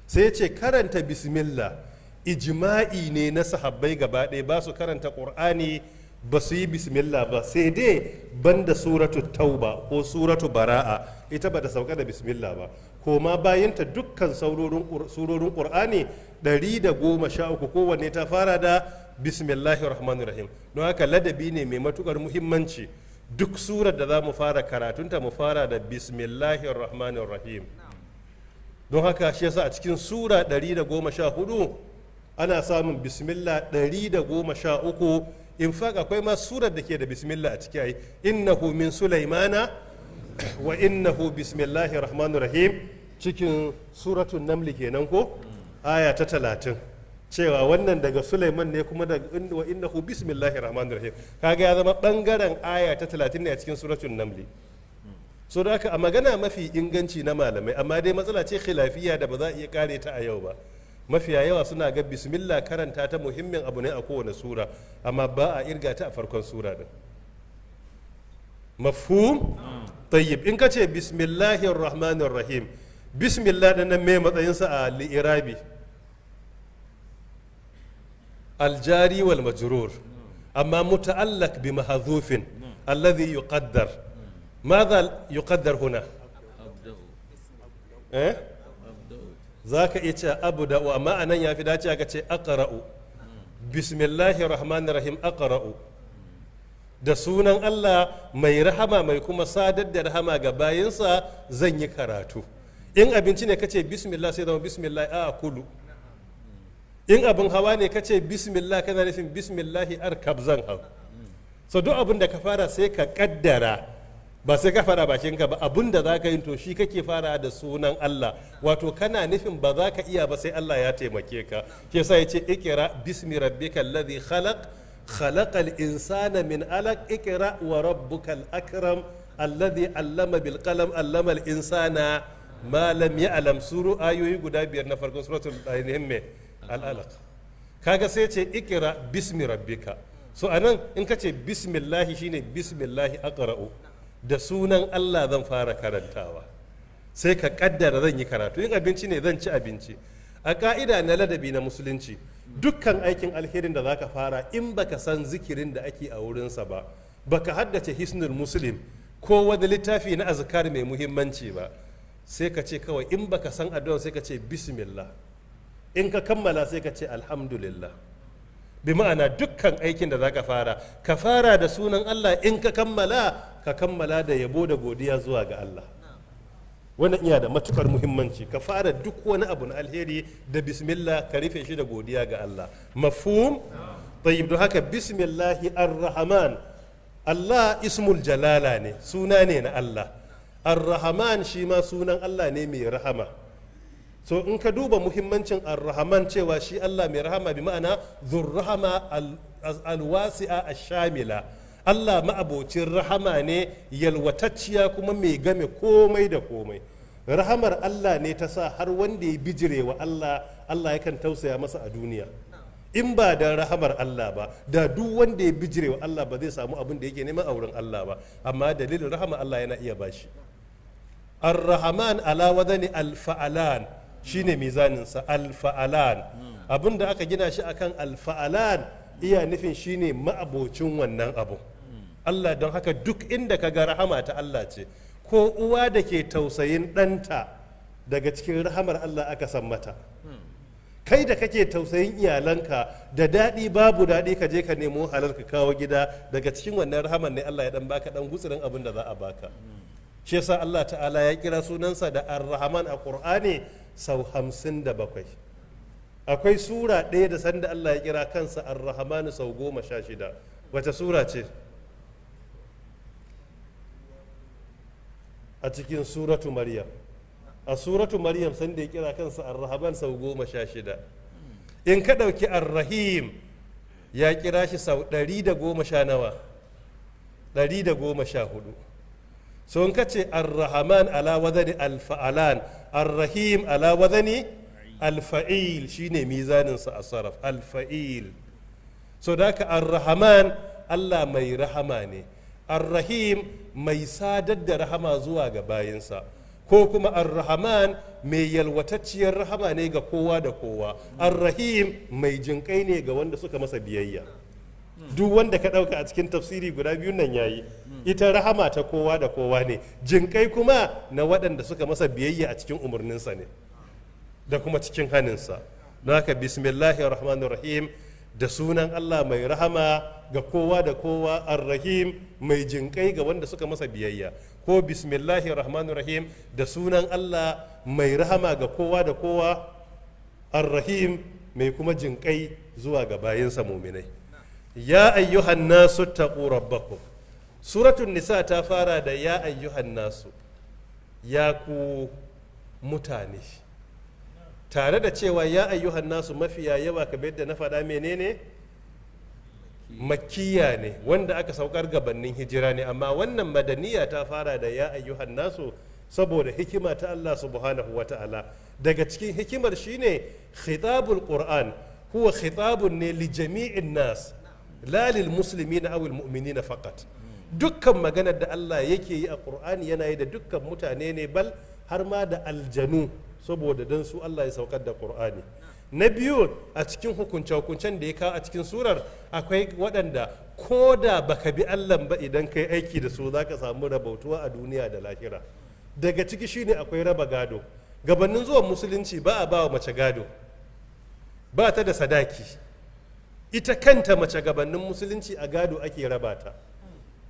Sai ce karanta bismillah ijma'i ne na sahabbai gaba ɗaya, ba su karanta Qur'ani ba su yi bismillah ba, sai dai banda Suratu Tauba ko Suratu Bara'a, ita ba ta sauka da bismillah ba. Ko ma bayanta, dukkan surorin Qur'ani 113 kowanne ta fara da "bismillahir rahmanir rahim". Don haka ladabi ne mai matukar muhimmanci, duk surar da za mu fara karatunta mu fara da "bismillahir rahmanir rahim". Don haka shi yasa a cikin sura 114 ana samun bismillah 113. In fact, akwai ma surar da ke da bismillah a ciki ai, "إنه من سليمان وإنه بسم الله الرحمن الرحيم", cikin Suratul Namli kenan ko, aya ta 30, cewa wannan daga Suleiman ne kuma daga وإنه بسم الله الرحمن الرحيم. Kaga ya zama bangaren aya ta 30 ne a cikin Suratul Namli. So da haka, a magana mafi inganci na malamai, amma dai matsala ce khilafiyya da ba za a iya kare ta a yau ba, mafiya yawa suna ga bismillah karanta ta muhimmin abu ne a kowane sura, amma ba a irga ta a farkon sura din. مفهوم؟ طيب. In ka ce بسم الله الرحمن الرحيم, bismillah din nan me matsayinsa a li'irabi? الجار والمجرور, amma متعلق بمحذوف الذي يقدر. ماذا يقدر هنا؟ Eh, za ka iya ce أبدأ, amma anan ya fi dace aka ce أقرأ. بسم الله الرحمن الرحيم أقرأ, da sunan Allah mai rahama mai kuma sadar da rahama ga bayinsa zan yi karatu. In abinci ne kace bismillah, sai zama بسم الله آكل. In abin hawa ne kace bismillah, kana nufin بسم الله أركب, zan hau. So duk abin da ka fara sai ka kaddara, ba sai ka fara bakinka ba, abin da za ka yi to shi kake fara da sunan Allah, wato kana nufin ba za ka iya ba sai Allah ya taimake ka. Shi yasa ya ce اقرأ باسم ربك الذي خلق, خلق الإنسان من علق, اقرأ وربك الأكرم الذي علم بالقلم, علم الإنسان ما لم يعلم. Suru ayoyi guda biyar na farkon suratul ainihin me العلق. Kaga sai ce اقرأ باسم ربك. So anan in ka ce bismillahi, shine بسم الله أقرأ, da sunan Allah zan fara karantawa, sai ka kaddara zan yi karatu. In abinci ne, zan ci abinci. A ka'ida na ladabi na Musulunci, dukkan aikin alherin da zaka fara, in baka san zikirin da ake a wurinsa ba, baka haddace Hisnul Muslim ko wani littafi na azkar mai muhimmanci ba, sai ka ce kawai, in baka san addu'a, sai ka ce bismillah. In ka kammala, sai ka ce alhamdulillah. Bi ma'ana, dukkan aikin da zaka fara, ka fara da sunan Allah. In ka kammala, ka kammala da yabo da godiya zuwa ga Allah. Wannan iya da matukar muhimmanci, ka fara duk wani abu na alheri da bismillah, ka rufe shi da godiya ga Allah. مفهوم؟ طيب. Don haka بسم الله الرحمن, Allah اسم الجلالة ne, suna ne na Allah. الرحمن shi ma sunan Allah ne, mai rahama. So in ka duba muhimmancin الرحمن, cewa shi Allah mai rahama, bi ma'ana ذو الرحمة الواسعة الشاملة, Allah ma'abocin rahama ne yalwatacciya kuma mai game komai da komai. Rahamar Allah ne ta sa har wanda ya bijire wa Allah, Allah yakan tausaya masa a duniya. In ba da rahamar Allah ba, da duk wanda ya bijire wa Allah ba zai samu abin da yake neman a wurin Allah ba, amma dalilin rahama Allah yana iya bashi. الرحمن على وزن الفعلان, shine mizaninsa الفعلان. Abin da aka gina shi akan الفعلان iya nufin shine ma'abocin wannan abu, Allah. Don haka duk inda ka ga rahama ta Allah ce, ko uwa da ke tausayin ɗanta, daga cikin rahamar Allah aka san mata. Kai da kake tausayin iyalanka, da daɗi babu daɗi ka je ka nemo halal ka kawo gida, daga cikin wannan rahamar ne Allah ya dan baka dan gutsurin abin da za a baka. Shi yasa Allah ta'ala ya kira sunansa da Ar-Rahman a Qur'ani sau 57. Akwai sura ɗaya da sanda Allah ya kira kansa Ar-Rahman sau 16. Wace sura ce? A cikin Suratu Maryam. A Suratu Maryam sanda ya kira kansa Ar-Rahman sau 16. In ka ɗauki Ar-Rahim, ya kira shi sau ɗari da goma sha nawa? 114. So in ka ce الرحمن على وزن الفعلان, الرحيم على وزن الفعيل, shine mizaninsa a saraf, الفعيل. So da haka الرحمن, Allah mai rahama ne, الرحيم mai sadar da rahama zuwa ga bayinsa, ko kuma الرحمن mai yalwatacciyar rahama ne ga kowa da kowa, الرحيم mai jinƙai ne ga wanda suka masa biyayya. Duk wanda ka ɗauka a cikin tafsiri guda biyun nan yayi. Ita rahama ta kowa da kowa ne, jinƙai kuma na waɗanda suka masa biyayya a cikin umarninsa ne da kuma cikin haninsa. Don haka بسم الله الرحمن الرحيم. Da sunan Allah mai rahama ga kowa da kowa, Ar-Rahim, mai jinkai ga wanda suka masa biyayya, ko Bismillahir Rahmanir Rahim, da sunan Allah mai rahama ga kowa da kowa, Ar-Rahim, mai kuma jinkai zuwa ga bayinsa muminai. يا أيها الناس اتقوا ربكم. Suratul Nisa ta fara da يا أيها الناس, ya ku mutane, tare da cewa يا أيها الناس mafiya yawa, kamar yadda na faɗa, menene, Makkiya ne, wanda aka saukar gabanin hijira ne, amma wannan madaniya ta fara da يا أيها الناس saboda hikima ta Allah سبحانه وتعالى. Daga cikin hikimar shine خطاب القرآن هو خطاب ne لجميع الناس لا للمسلمين أو المؤمنين فقط. Dukkan maganar da Allah yake yi a Qur'ani yana yi da dukkan mutane ne, bal har ma da aljanu, saboda dan su Allah ya saukar da Qur'ani. Na biyu, a cikin hukunce-hukuncen da ya kawo a cikin surar, akwai waɗanda ko da baka bi Allah ba, idan kai aiki da su za ka samu rabautuwa a duniya da lahira. Daga ciki shine akwai raba gado. Gabanin zuwan Musulunci ba a ba wa mace gado, ba ta da sadaki. Ita kanta mace gabanin Musulunci a gado ake raba ta.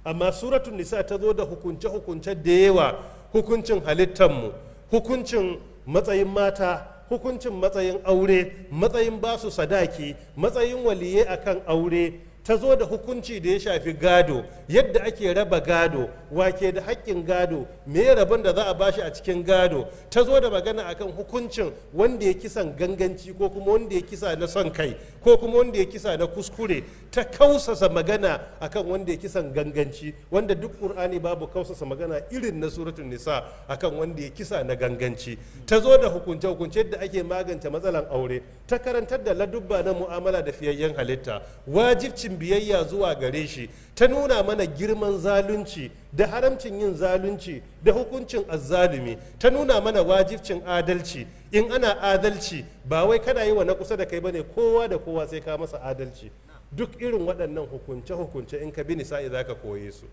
Amma Suratun Nisa ta zo da hukunce-hukunce da yawa: hukuncin halittanmu, hukuncin matsayin mata, hukuncin matsayin aure, matsayin basu sadaki, matsayin waliye akan aure. Ta zo da hukunci da ya shafi gado, yadda ake raba gado, wake da haƙƙin gado, me rabon da za a bashi a cikin gado. Ta zo da magana akan hukuncin wanda ya kisan ganganci, ko kuma wanda ya kisa na son kai, ko kuma wanda ya kisa na kuskure. Ta kausasa magana akan wanda ya kisan ganganci, wanda duk Ƙur'ani babu kausasa magana irin na Suratul Nisa akan wanda ya kisa na ganganci. Ta zo da hukunce hukunce da ake magance matsalan aure. Ta karantar da ladubba na mu'amala da fiyayyen halitta, wajibcin biyayya zuwa gare shi. Ta nuna mana girman zalunci da haramcin yin zalunci da hukuncin azzalumi. Ta nuna mana wajibcin adalci. In ana adalci, ba wai kana yi wa na kusa da kai bane, kowa da kowa sai ka masa adalci. Duk irin waɗannan hukunce-hukunce, in ka bi Nisa'i za ka koye su.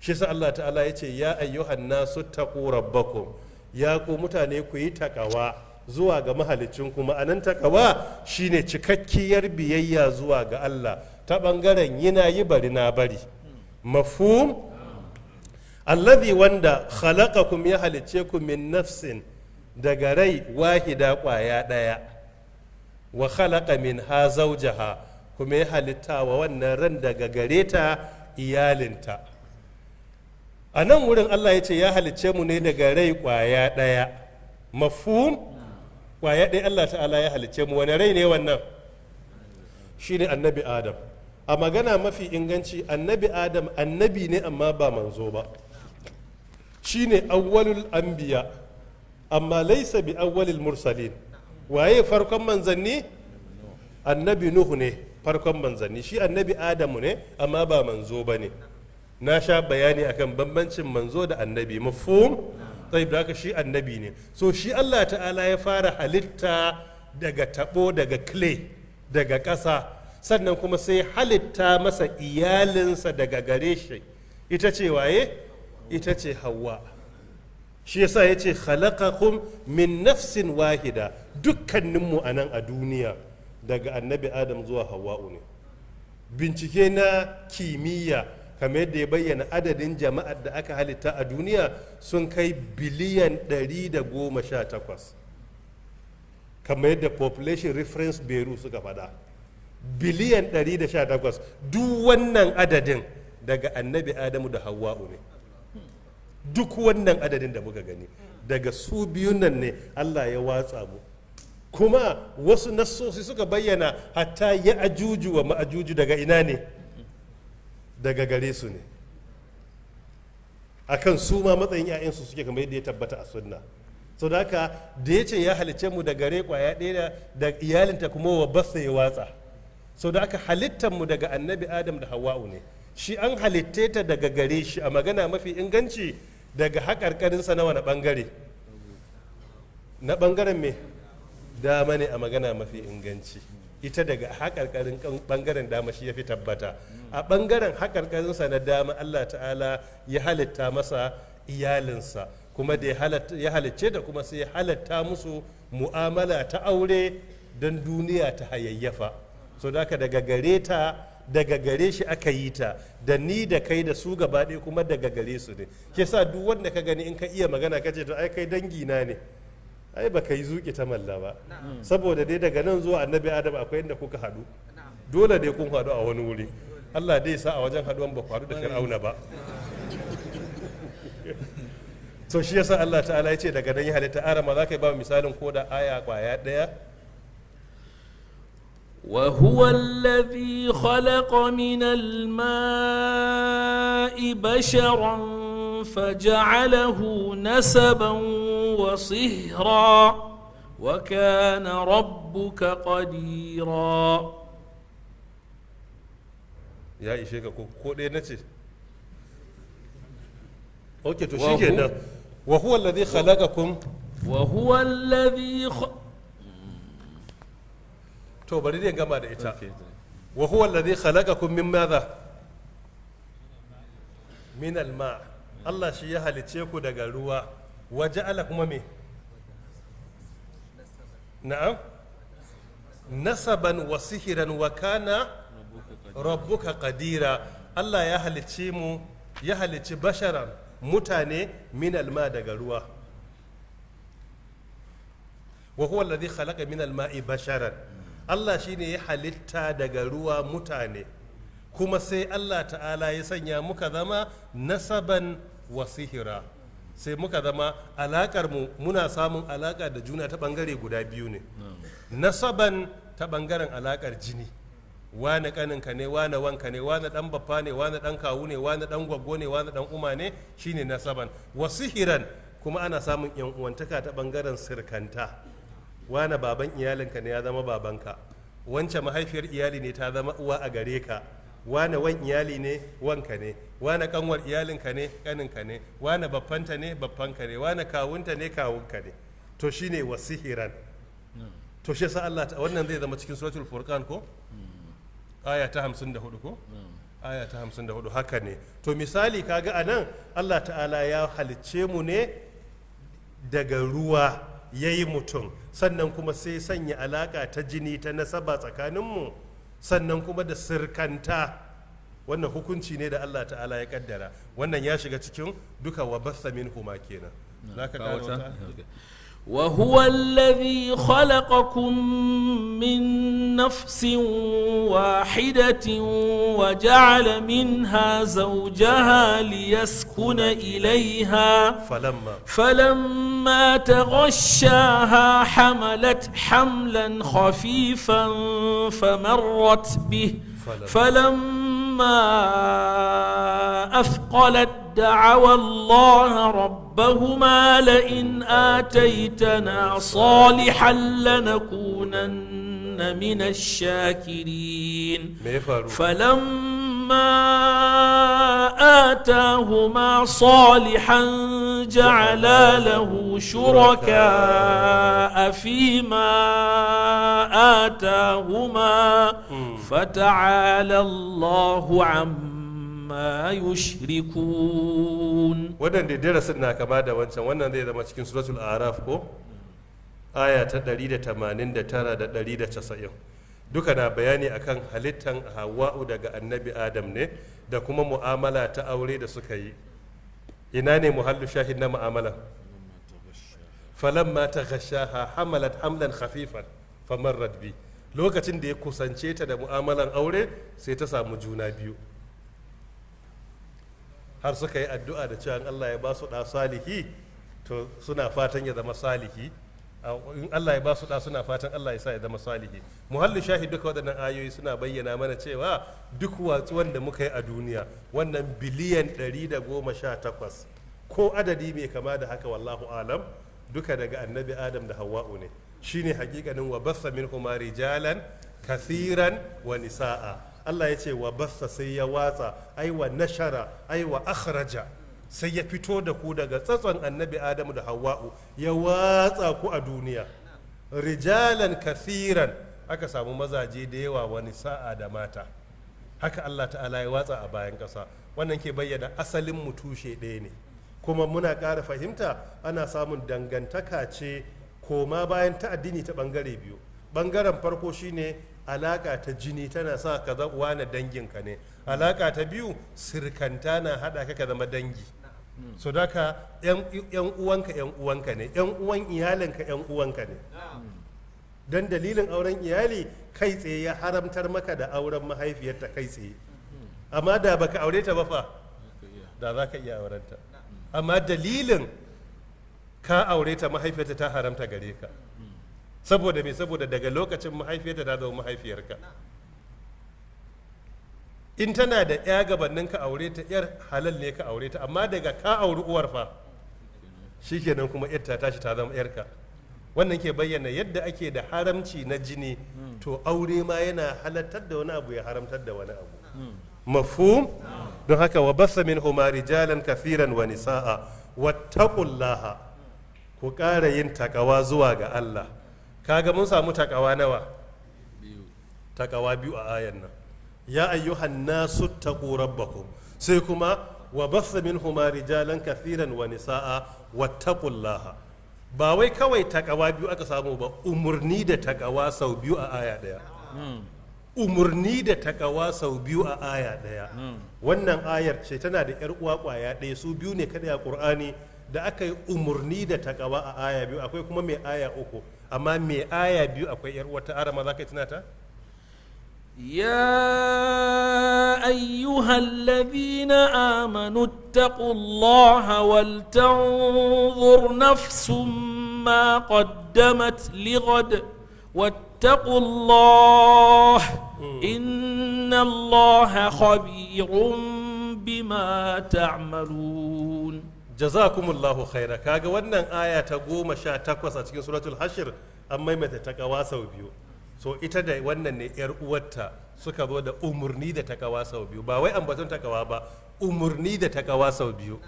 Shi sa Allah ta'ala ya ce يا أيها الناس اتقوا ربكم, ya ku mutane, ku yi takawa zuwa ga mahalicinku. Ma'anan takawa shine cikakkiyar biyayya zuwa ga Allah ta ɓangaren yi na yi, bari na bari. مفهوم؟ الذي, wanda, خلقكم, ya halicce ku, من نفس, daga rai, واحدة, kwaya ɗaya, وخلق منها زوجها, kuma ya halitta wa wannan ran daga gare ta iyalinta. A nan wurin Allah ya ce ya halicce mu ne daga rai kwaya ɗaya. مفهوم؟ Kwaya ɗaya Allah ta'ala ya halicce mu. Wani rai ne wannan? Shine Annabi Adam. A magana mafi inganci, Annabi Adam annabi ne amma ba manzo ba. Shine أول الأنبياء amma ليس بأول المرسلين. Waye farkon manzanni? Annabi Nuhu ne farkon manzanni. Shi Annabi Adamu ne amma ba manzo ba ne. Na sha bayani akan bambancin manzo da annabi. مفهوم؟ Sai da haka shi annabi ne. So shi Allah ta'ala ya fara halitta daga tabo, daga clay, daga ƙasa, sannan kuma sai halitta masa iyalinsa daga gare shi. Ita ce waye? Ita ce Hawa. Shi yasa ya ce خلقكم من نفس واحدة. Dukkaninmu a nan a duniya daga Annabi Adam zuwa Hawa'u ne. Bincike na kimiyya, kamar yadda ya bayyana, adadin jama'ar da aka halitta a duniya sun kai biliyan 118, kamar yadda Population Reference Bureau suka faɗa, biliyan 118. Duk wannan adadin daga Annabi Adamu da Hawa'u ne. Duk wannan adadin da muka gani, daga su biyun nan ne Allah ya watsa mu. Kuma wasu nassosi suka bayyana hatta ya ajuju wa ma'ajuju daga ina ne? Daga gare su ne, akan su ma matsayin 'ya'yansu suke, kamar yadda ya tabbata a sunna. So da haka da ya ce ya halicce mu da gare kwaya ɗaya da iyalinta kuma وبث, ya watsa. So da aka halittar mu daga Annabi Adam da Hawa'u ne. Shi an halitte ta daga gare shi, a magana mafi inganci, daga haƙarƙarinsa na wani ɓangare? Na ɓangaren me? Dama ne, a magana mafi inganci. Ita daga haƙarƙarin ɓangaren dama shi ya fi tabbata. A ɓangaren haƙarƙarinsa na dama Allah ta'ala ya halitta masa iyalinsa, kuma da ya halicce da kuma sai ya halatta musu mu'amala ta aure. Don duniya ta hayayyafa. So da daga gare ta, daga gare shi aka yi ta, da ni da kai da su gaba ɗaya kuma daga gare su ne. Ke sa duk wanda ka gani, in ka iya magana ka ce, "To ai kai dangi na ne," ai ba ka yi zuƙi ta malla ba, saboda dai daga nan zuwa Annabi Adam akwai inda kuka haɗu. Dole dai kun haɗu a wani wuri. Allah dai sa a wajen haɗuwan ba ku haɗu da Fir'auna ba. So shi yasa Allah ta'ala ya ce daga nan ya halitta. Arama, za ka yi ba misalin ko da aya kwaya ɗaya? وهو الذي خلق من الماء بشرا فجعله نسبا وصهرا وكان ربك قديرا. Ya ishe ka ko ɗaya na ce? Ok, to shikenan. Wa huwa alladhi khalaqakum. وهو الذي خ... To, bari dai gama da ita. Wa huwa alladhi khalaqakum min madha? Min alma. Allah shi ya halice ku daga ruwa. Wa ja'ala kuma me? Na'am, nasaban wa sihiran wa kana rabbuka qadira. Allah ya halicce mu, ya halicci basharan, mutane, min alma, daga ruwa. Wa huwa alladhi khalaqa min alma'i basharan. Allah shine ya halitta daga ruwa mutane, kuma sai Allah ta'ala ya sanya muka zama nasaban wa sihira. Sai muka zama alakar mu, muna samun alaka da juna ta bangare guda biyu ne: nasaban, ta bangaren alakar jini, wane kaninka ne, wane wanka ne, wane dan baffa ne, wane dan kawu ne, wane dan gwaggo ne, wane dan uma ne, shine nasaban. Wa sihiran, kuma ana samun yan uwantaka ta bangaren sirkanta. Wane baban iyalinka ne, ya zama babanka. Wance mahaifiyar iyali ne, ta zama uwa a gare ka. Wane wan iyali ne, wanka ne. Wane kanwar iyalinka ne, kaninka ne. Wane baffanta ne, baffanka ne. Wane kawunta ne, kawunka ne. To shine wasihiran. To shi yasa Allah wannan zai zama cikin Suratul Furqan ko aya ta 54, ko aya ta 54, haka ne. To misali, kaga anan Allah ta'ala ya halicce mu ne daga ruwa, ya yi mutum, sannan kuma sai sanya alaka ta jini, ta nasaba tsakaninmu, sannan kuma da sirkanta. Wannan hukunci ne da Allah ta'ala ya kaddara. Wannan ya shiga cikin duka wa batha minhuma kenan. Za ka ƙara wata? وهو الذي خلقكم من نفس واحدة وجعل منها زوجها ليسكن إليها. فلما فلما تغشاها حملت حملا خفيفا فمرت به. فلما أثقلت دعوا الله ربهما لئن آتيتنا صالحا لنكونن من الشاكرين. Me ya faru? فلما آتاهما صالحا جعلا له شركاء فيما آتاهما، فتعالى الله عما يشركون. Waɗanda darasin na kama da wancan. Wannan zai zama cikin Suratul Araf ko aya ta 189 da 190. Duka na bayani akan halittan Hawa'u daga Annabi Adam ne, da kuma mu'amala ta aure da suka yi. Ina ne muhallu shahid na mu'amala? Falamma taghashaha hamalat hamlan khafifan famarrat bi. Lokacin da ya kusance ta da mu'amalan aure, sai ta samu juna biyu, har suka yi addu'a da cewa in Allah ya ba su ɗa salihi, to suna fatan ya zama salihi. In Allah ya ba su ɗa, suna fatan Allah ya sa ya zama salihi. Muhallin shahid, duka waɗannan ayoyi suna bayyana mana cewa duk watsuwan da muka yi a duniya, wannan biliyan 118 ko adadi mai kama da haka, wallahu alam, duka daga Annabi Adam da Hawwa'u ne. Shine hakikanin wa bassa minhuma rijalan kathiran wa nisa'a. Allah ya ce wa bassa, sai ya watsa, ai wa nashara, ai wa akhraja, sai ya fito da ku daga tsatson Annabi Adamu da Hawwa'u, ya watsa ku a duniya. Rijalan kathiran, aka samu mazaje da yawa, wa nisa'a, da mata. Haka Allah ta'ala ya watsa a bayan ƙasa. Wannan ke bayyana asalin mu tushe ɗaya ne. Kuma muna ƙara fahimta ana samun dangantaka ce koma bayan ta addini ta ɓangare biyu. Bangaren farko shine alaka ta jini, tana sa ka wane danginka ne. Alaka ta biyu, sirkanta na hada ka zama dangi. So daka yan uwanka yan uwanka ne, yan uwan iyalinka yan uwanka ne. Don dalilin auren iyali kai tsaye ya haramtar maka da auren mahaifiyarta kai tsaye. Amma da baka aure ta ba fa, da za ka iya aurenta. Amma dalilin ka aure ta, mahaifiyarta ta haramta gare ka. Saboda me? Saboda daga lokacin mahaifiyarta ta zama mahaifiyarka. In tana da ya gabanin ka aure ta, yar halal ne ka aure ta. Amma daga ka auri uwar fa, shikenan kuma yar ta tashi ta zama yarka. Wannan ke bayyana yadda ake da haramci na jini, to aure ma yana halattar da wani abu, ya haramtar da wani abu. Mafhum? Don haka وبث منهما رجالا كثيرا ونساء واتقوا الله, ku ƙara yin takawa zuwa ga Allah. Kaga mun samu takawa nawa? Takawa biyu a ayan nan: يا أيها الناس اتقوا ربكم, sai kuma وبث منهما رجالا كثيرا ونساء واتقوا الله. Ba wai kawai takawa biyu aka samu ba, umurni da takawa sau biyu a aya daya, umurni da takawa sau biyu a aya daya. Wannan ayar ce tana da yar uwa kwaya ɗaya. Su biyu ne kadai a Qur'ani da aka yi umurni da takawa a aya biyu. Akwai kuma mai aya uku, amma mai aya biyu akwai yar uwa ta. Arama, za ka yi tuna ta? يا أيها الذين آمنوا اتقوا الله ولتنظر نفس ما قدمت لغد واتقوا الله إن الله خبير بما تعملون. جزاكم الله خيرا. Kaga wannan aya ta 18 a cikin suratul Hashir, an maimaita takawa sau biyu. So ita da wannan ne yar uwarta suka zo da umurni da takawa sau biyu. Ba wai ambaton takawa ba, umurni da takawa sau biyu.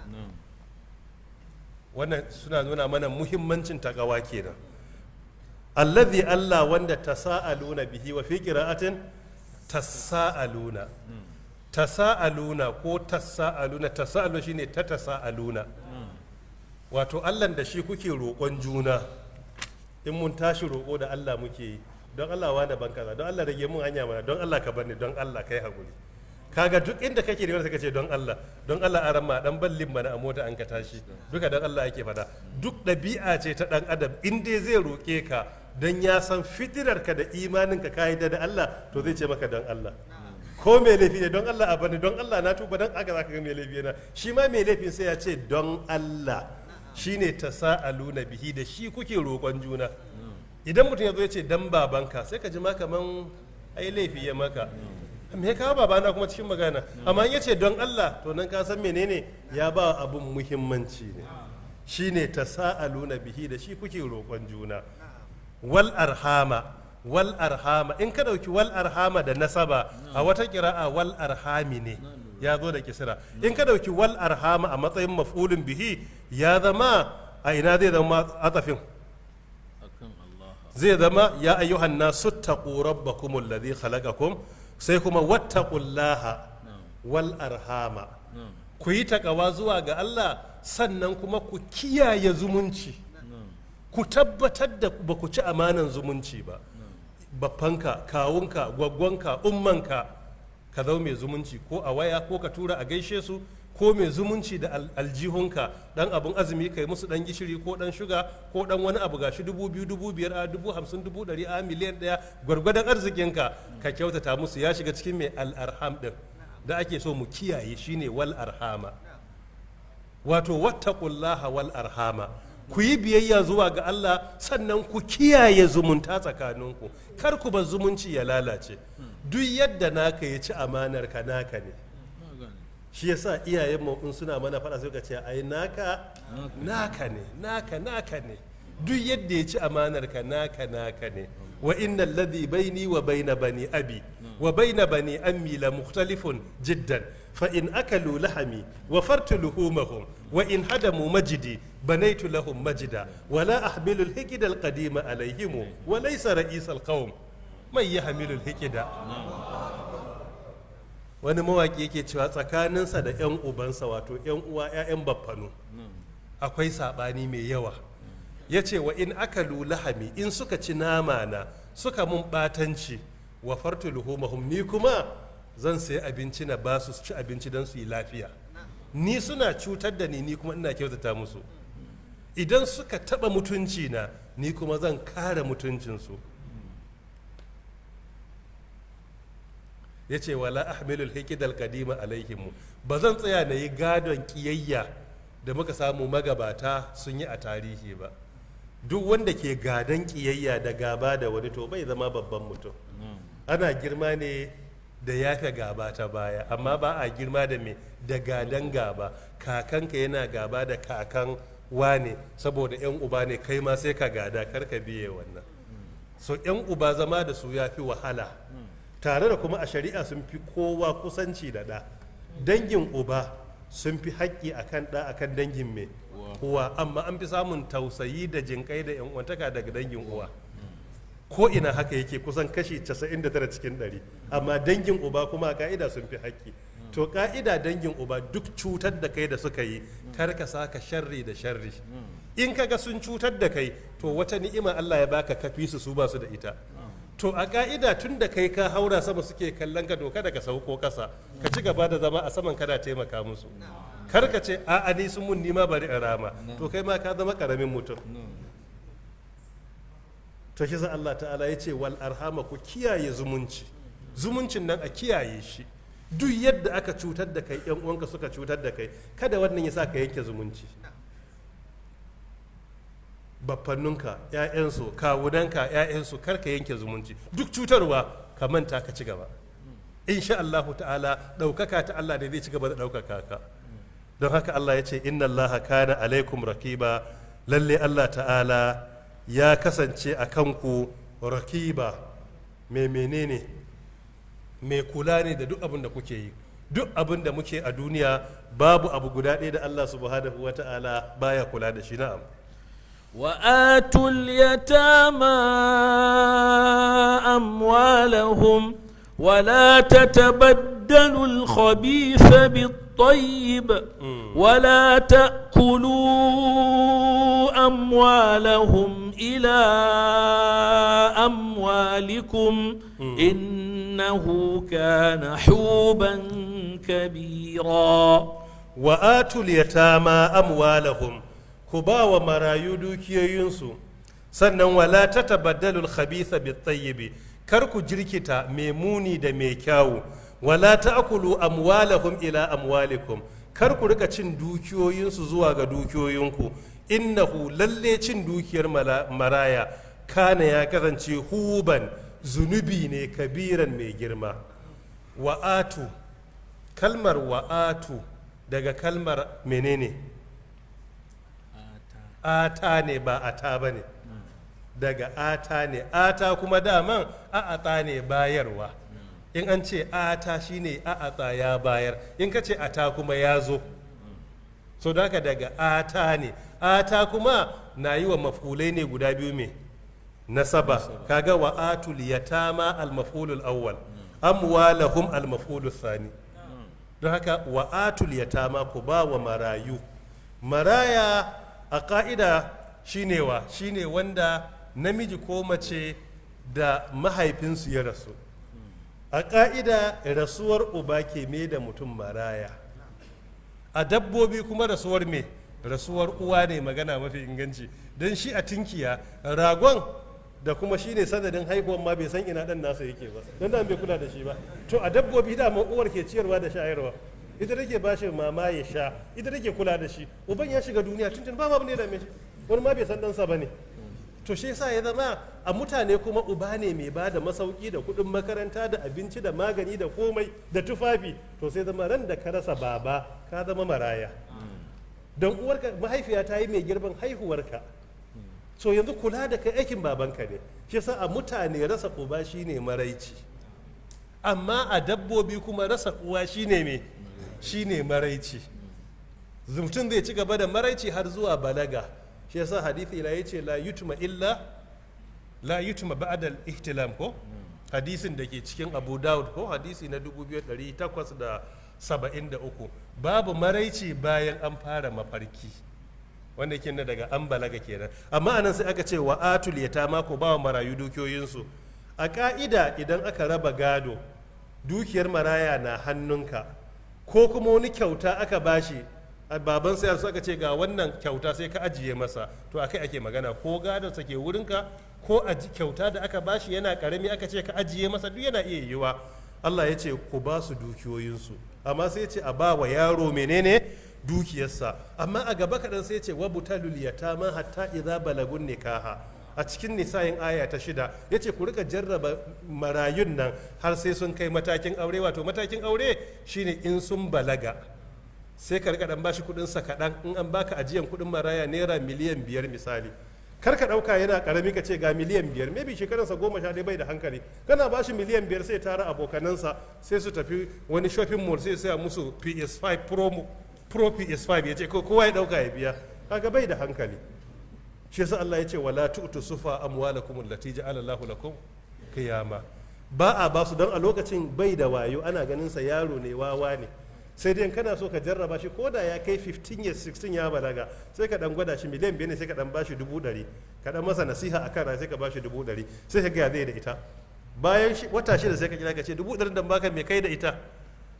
Wannan suna nuna mana muhimmancin takawa kenan. الذي, Allah wanda, تساءلون به, وفي قراءة تساءلون, تساءلون ko تساءلون. تساءلون shine ta تساءلون, wato Allah da shi kuke roƙon juna. In mun tashi roƙo da Allah muke yi: don Allah wani ban kaza, don Allah rage mun hanya mana, don Allah ka bani, don Allah kai hakuri. Kaga duk inda kake da wanda suka ce don Allah, don Allah aran ma dan ballin mana a mota an ka tashi, duka don Allah ake fada. Duk ɗabi'a ce ta ɗan adam, in dai zai roƙe ka don ya san fitirarka da imaninka, ka yi da Allah, to zai ce maka don Allah. Ko mai laifi ne, don Allah a bani, don Allah na tuba, don aka zaka ga mai laifi yana shi ma mai laifin sai ya ce don Allah. Shine تساءلون به, da shi kuke roƙon juna. Idan mutum ya zo ya ce dan babanka, sai ka ji ma kaman ai laifi ya maka, me ya kawo babana kuma cikin magana? Amma in ya ce don Allah, to nan ka san menene, ya ba abun muhimmanci ne. Shine تساءلون به, da shi kuke roƙon juna. والأرحام, والأرحام, in ka dauki والأرحام da nasaba, a wata kira'a والأرحام ne, ya zo da kisra. In ka dauki والأرحام a matsayin مفعول به, ya zama a ina zai zama atafin? Zai zama يا أيها الناس اتقوا ربكم الذي خلقكم, sai kuma واتقوا الله والأرحام. Ku yi takawa zuwa ga Allah, sannan kuma ku kiyaye zumunci, ku tabbatar da ba ku ci amanan zumunci ba. Baffanka, kawunka, gwaggwanka, ummanka, ka zama mai zumunci, ko a waya, ko ka tura a gaishe su, ko mai zumunci da aljihunka, dan abun azumi kai musu, dan gishiri ko dan shuga ko dan wani abu, gashi 2000, 5000, a 50,000, 100,000, a 1,000,000, gwargwadon arzikinka, ka kyautata musu. Ya shiga cikin mai الأرحام din da ake so mu kiyaye, shine والأرحام. Wato واتقوا الله والأرحام, ku yi biyayya zuwa ga Allah, sannan ku kiyaye zumunta tsakaninku, kar ku bar zumunci ya lalace. Duk yadda naka ya ci amanar ka, naka ne. Shi yasa iyayen mu in suna mana faɗa, sai ka ce ai naka naka ne, naka naka ne. Duk yadda ya ci amanar ka, naka naka ne. وإن الذي بيني وبين بني أبي وبين بني عمي لمختلف جدا، فإن أكلوا لحمي وفرت لحومهم، وإن هدموا مجدي بنيت لهم مجدا، ولا أحمل الحقد القديم عليهم، وليس رئيس القوم من يحمل الحقد. Wani mawaƙi yake cewa tsakaninsa da 'yan ubansa, wato 'yan uwa, 'ya'yan baffanu, akwai saɓani mai yawa. Ya ce وإن أكلوا لحمي, in suka ci nama na Suka mun batanci, wafartu luhumahum, ni kuma zan sayi abinci na ba su ci abinci don su yi lafiya. Ni suna cutar da ni, ni kuma ina kyautata musu. Idan suka taba mutunci na, ni kuma zan kare mutuncinsu. Ya ce wala ahmilul hikidal kadima alaihimu, ba zan tsaya na yi gadon kiyayya da muka samu magabata sun yi a tarihi ba. Duk wanda ke gadon kiyayya da gaba da wani, to bai zama babban mutum. Ana girma ne da yafe gaba ta baya, amma ba a girma da me da gadon gaba. Kakanka yana gaba da kakan wane saboda yan uba ne, kai ma sai ka gada, kar ka biye wannan. So yan uba zama da su ya fi wahala, tare da kuma a shari'a sun fi kowa kusanci da ɗa. Dangin uba sun fi haƙƙi akan ɗa akan dangin mai uwa, amma an fi samun tausayi da jinƙai da yan uwantaka daga dangin uwa. Ko ina haka yake, kusan kashi 99 cikin 100. Amma dangin uba kuma a ka'ida sun fi haƙƙi. To ka'ida, dangin uba duk cutar da kai da suka yi, kar ka saka sharri da sharri. In kaga sun cutar da kai, to wata ni'ima Allah ya baka kafi su, su ba su da ita. To a ka'ida, tun da kai ka haura sama suke kallon ka, doka daga sauko kasa, ka ci gaba da zama a saman kana taimaka musu. Kar ka ce, "A'a, ni sun mun, nima bari in rama." To kai ma ka zama karamin mutum. To shi sa Allah ta'ala ya ce wal arhama, ku kiyaye zumunci. Zumuncin nan a kiyaye shi. Duk yadda aka cutar da kai, yan uwanka suka cutar da kai, kada wannan ya sa ka yanke zumunci. Baffannunka, ‘ya'yansu, kawunanka, ‘ya'yansu, kar ka yanke zumunci. Duk cutarwa, ka manta, ka ci gaba. Insha Allah ta'ala, ɗaukaka ta Allah da zai ci gaba da ɗaukaka ka. Don haka Allah ya ce inna Allah kana alaikum rakiba, lalle Allah ta'ala ya kasance a kanku rakiba, mai menene, mai kula ne da duk abin da kuke yi. Duk abin da muke a duniya, babu abu guda ɗaya da Allah subhanahu wa ta'ala baya kula da shi. Na'am. وآتوا اليتامى أموالهم ولا تتبدلوا الخبيث بالطيب ولا تأكلوا أموالهم إلى أموالكم إنه كان حوبا كبيرا. Wa atul yatama amwalahum, ku ba wa marayu dukiyoyinsu. Sannan wala tatabaddalu al-khabitha bit-tayyib, kar ku jirkita mai muni da mai kyawu. Wala ta'kulu amwalahum ila amwalikum, kar ku rika cin dukiyoyinsu zuwa ga dukiyoyinku. Innahu, lalle cin dukiyar maraya, kana, ya kasance, huban, zunubi ne, kabiran, mai girma. Wa'atu, kalmar wa'atu daga kalmar menene? Ata ne, ba ata ba ne, daga ata ne. Ata kuma daman a'ata ne, bayarwa. In an ce ata shine a'ata, ya bayar. In ka ce ata kuma, ya zo. So da haka daga ata ne. Ata kuma na yi wa mafulai ne guda biyu me nasaba. Kaga wa atul yatama al-maf'ulul awwal, amwalahum al-maf'ulul thani. Don haka wa atul yatama, ku ba wa marayu. Maraya a ka'ida shine wa? Shine wanda namiji ko mace da mahaifinsu ya rasu. A ka'ida, rasuwar uba ke mai da mutum maraya. A dabbobi kuma rasuwar me? Rasuwar uwa ne, magana mafi inganci. Don shi a tinkiya, ragon da kuma shi ne sanadin haihuwan ma bai san ina dan nasa yake ba, don da bai kula da shi ba. To a dabbobi dama uwar ke ciyarwa da shayarwa, ita take ba shi mama ya sha, ita take kula da shi. Uban ya shiga duniya tuntun, ba ma ne da shi, wani ma bai san ɗansa ba ne. To shi yasa ya zama a mutane kuma uba ne mai ba da masauki da kuɗin makaranta da abinci da magani da komai da tufafi. To sai zama ran da ka rasa baba, ka zama maraya, don uwarka mahaifiya ta yi mai girman haihuwarka. So yanzu kula da kai aikin babanka ne. Shi yasa a mutane rasa uba shine maraici, amma a dabbobi kuma rasa uwa shine me? Shine maraici. Mutum zai ci gaba da maraici har zuwa balaga. Shi yasa hadithi la yace la yutma illa la yutma ba'da al-ihtilam, ko hadisin da ke cikin Abu Dawud, ko hadisi na 2873, babu maraici bayan an fara mafarki. Wanda yake nuna daga an balaga kenan. Amma anan sai aka ce wa atul yatama, ko ba wa marayu dukiyoyinsu. A ka'ida, idan aka raba gado, dukiyar maraya na hannunka, ko kuma wani kyauta aka bashi, baban sai aka ce ga wannan kyauta, sai ka ajiye masa, to akai ake magana. Ko gadon sa ke wurinka, ko a kyauta da aka bashi yana karami aka ce ka ajiye masa, duk yana iya yiwuwa. Allah ya ce ku ba su dukiyoyinsu, amma sai ya ce a ba wa yaro menene? Dukiyarsa. Amma a gaba kaɗan sai ya ce wabtalul yatama hatta idza balagun nikaha. A cikin Nisa'in, aya ta 6, ya ce ku rika jarraba marayun nan har sai sun kai matakin aure. Wato matakin aure shine in sun balaga, sai ka rika dan bashi kudin sa kaɗan. In an baka ajiyan kudin maraya naira 5 miliyan misali, kar ka ɗauka yana karami ka ce ga miliyan 5. Maybe shekaransa 11, bai da hankali. Kana bashi miliyan 5, sai tara abokanansa, sai su tafi wani shopping mall, sai saya musu PS5 Pro PS5, ya ce kowa ya ɗauka ya biya. Kaga bai da hankali. Shi yasa Allah ya ce wala tu'tu sufa amwalakum allati ja'ala Allahu lakum qiyama. Ba a ba su don a lokacin bai da wayo, ana ganin sa yaro ne, wawa ne. Sai dai kana so ka jarraba shi, ko da ya kai 15 years, 16, ya balaga, sai ka dan gwada shi. miliyan 5 ne, sai ka dan bashi 100,000, ka dan masa nasiha akan rai, sai ka bashi 100,000, sai ka ga zai da ita. Bayan wata 6 sai ka kira ka ce, 100,000 dan baka, me kai da ita?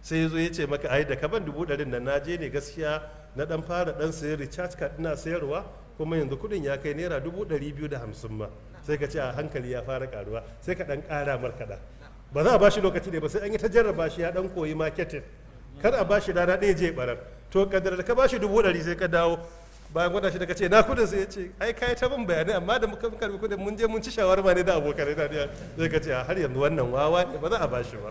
Sai ya zo ya ce maka, ai da ka ban 100,000 nan, na je ne gaskiya na dan fara dan sayar recharge card, ina sayarwa, kuma yanzu kudin ya kai naira 250,000 ma. Sai ka ce a hankali ya fara karuwa, sai ka dan kara markaɗa. Ba za a bashi lokaci ne ba, sai an yi ta jarraba shi, ya dan koyi marketing. Kar a bashi rana ɗaya je barar. To, kadar da ka bashi 100,000, sai ka dawo bayan wata 6 ka ce na kudin? Sai ya ce, ai kai ta bin bayanai, amma da muka karbi kudin mun je mun ci shawarma ne da abokanai na. Sai ka ce har yanzu wannan wawa ne, ba za a bashi ba.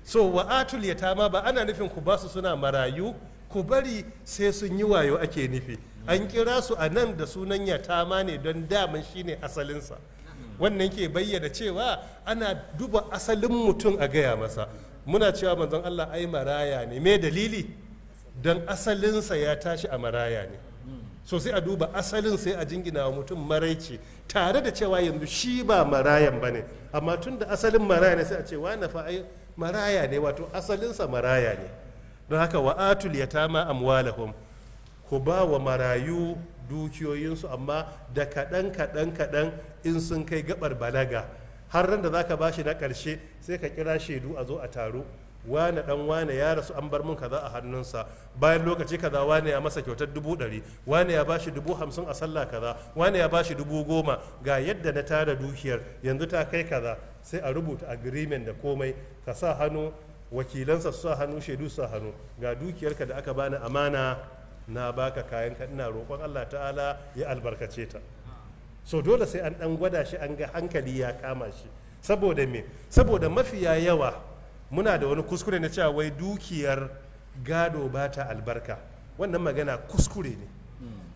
So wa atul yatama ba ana nufin ku basu suna marayu, ku bari sai sun yi wayo ake nufi. An kira su a nan da sunan yatama ne don daman shine asalinsa. Wannan ke bayyana cewa ana duba asalin mutum a gaya masa. Muna cewa manzon Allah ai maraya ne. Me dalili? Don asalinsa ya tashi a maraya ne. So sai a duba asalin, sai a jingina wa mutum maraici, tare da cewa yanzu shi ba marayan ba ne, amma tun da asalin maraya ne, sai a ce wane fa ai maraya ne, wato asalinsa maraya ne. Don haka wa atul yatama amwalahum, ku ba wa marayu dukiyoyinsu, amma da kaɗan kaɗan kaɗan in sun kai gabar balaga. Har ran da zaka bashi na ƙarshe, sai ka kira shaidu a zo a taro. Wane dan wane ya rasu, an bar mun kaza a hannunsa. Bayan lokaci kaza, wane ya masa kyautar 100,000, wane ya bashi 50,000 a sallah kaza, wane ya bashi 10,000. Ga yadda na tara dukiyar, yanzu ta kai kaza. Sai a rubuta agreement da komai, ka sa hannu, wakilansa su sa hannu, shaidu su sa hannu. Ga dukiyarka da aka bani amana, na baka kayanka, ina roƙon Allah Ta'ala ya albarkace ta. So dole sai an dan gwada shi, an ga hankali ya kama shi. Saboda me? Saboda mafiya yawa muna da wani kuskure na cewa wai dukiyar gado ba ta albarka. Wannan magana kuskure ne.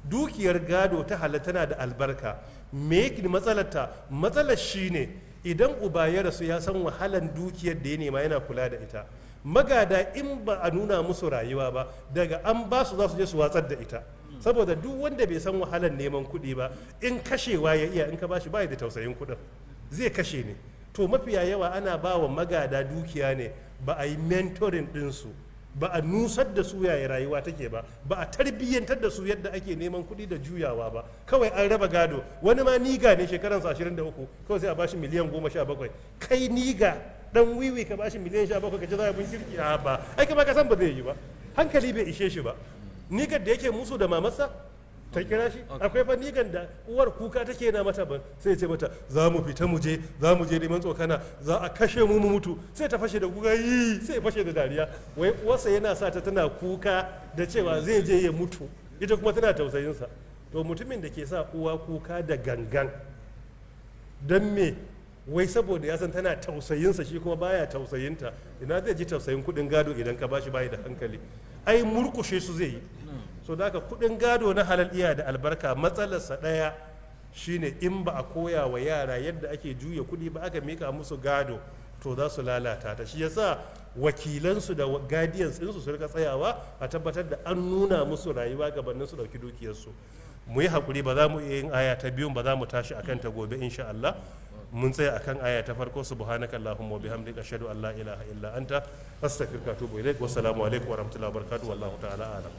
Dukiyar gado ta halatta tana da albarka. Me yake matsalarta? Matsalar shine idan uba ya rasu, ya san wahalan dukiyar da ya nema, yana kula da ita. Magada, in ba a nuna musu rayuwa ba, daga an ba su za su je su watsar da ita. Saboda duk wanda bai san wahalan neman kuɗi ba, in kashewa ya iya, in ka bashi ba da tausayin kuɗin, zai kashe ne. To, mafiya yawa ana ba wa magada dukiya ne, ba a yi mentoring ɗinsu ba, a nusar da su yaya rayuwa take ba, ba a tarbiyyantar da su yadda ake neman kuɗi da juyawa ba. Kawai an raba gado, wani ma nigga ne, shekaransa 23, kawai sai a bashi miliyan 17. Kai nigga dan wiwi, ka bashi miliyan 17, ka ci za bin kirki? A ba ai kuma ka san ba zai yi ba, hankali bai ishe shi ba. Niggar da yake musu da mamarsa ta kira shi, akwai fa niggan da uwar kuka take na mata ban, sai ce mata, za mu fita mu je, za mu je neman tsokana, za a kashe mu mu mutu. Sai ta fashe da kuka yi, sai fashe da dariya. Wai uwarsa yana sa ta tana kuka da cewa zai je ya mutu, ita kuma tana tausayinsa. To, mutumin da ke sa uwa kuka da gangan, don me? Wai saboda ya san tana tausayinsa, shi kuma baya tausayinta. Ina zai ji tausayin kudin gado idan ka bashi? Bayi da hankali, ai murkushe su zai yi. So da haka kudin gado na halal iya da albarka. Matsalarsa ɗaya shine in ba a koya wa yara yadda ake juya kudi ba, aka mika musu gado, to za su lalata ta. Shi yasa wakilansu da guardians ɗinsu su rika tsayawa a tabbatar da an nuna musu rayuwa gabanin su ɗauki dukiyarsu. Mu yi hakuri, ba za mu iya yin aya ta biyun ba, za mu tashi akan ta gobe insha Allah. Mun tsaya akan aya ta farko. Subhanaka allahumma wa bihamdika, ashhadu an la ilaha illa anta, astaghfiruka wa atubu ilaik. Wassalamu alaikum wa rahmatullahi wa barakatuh. Wallahu ta'ala a'lam.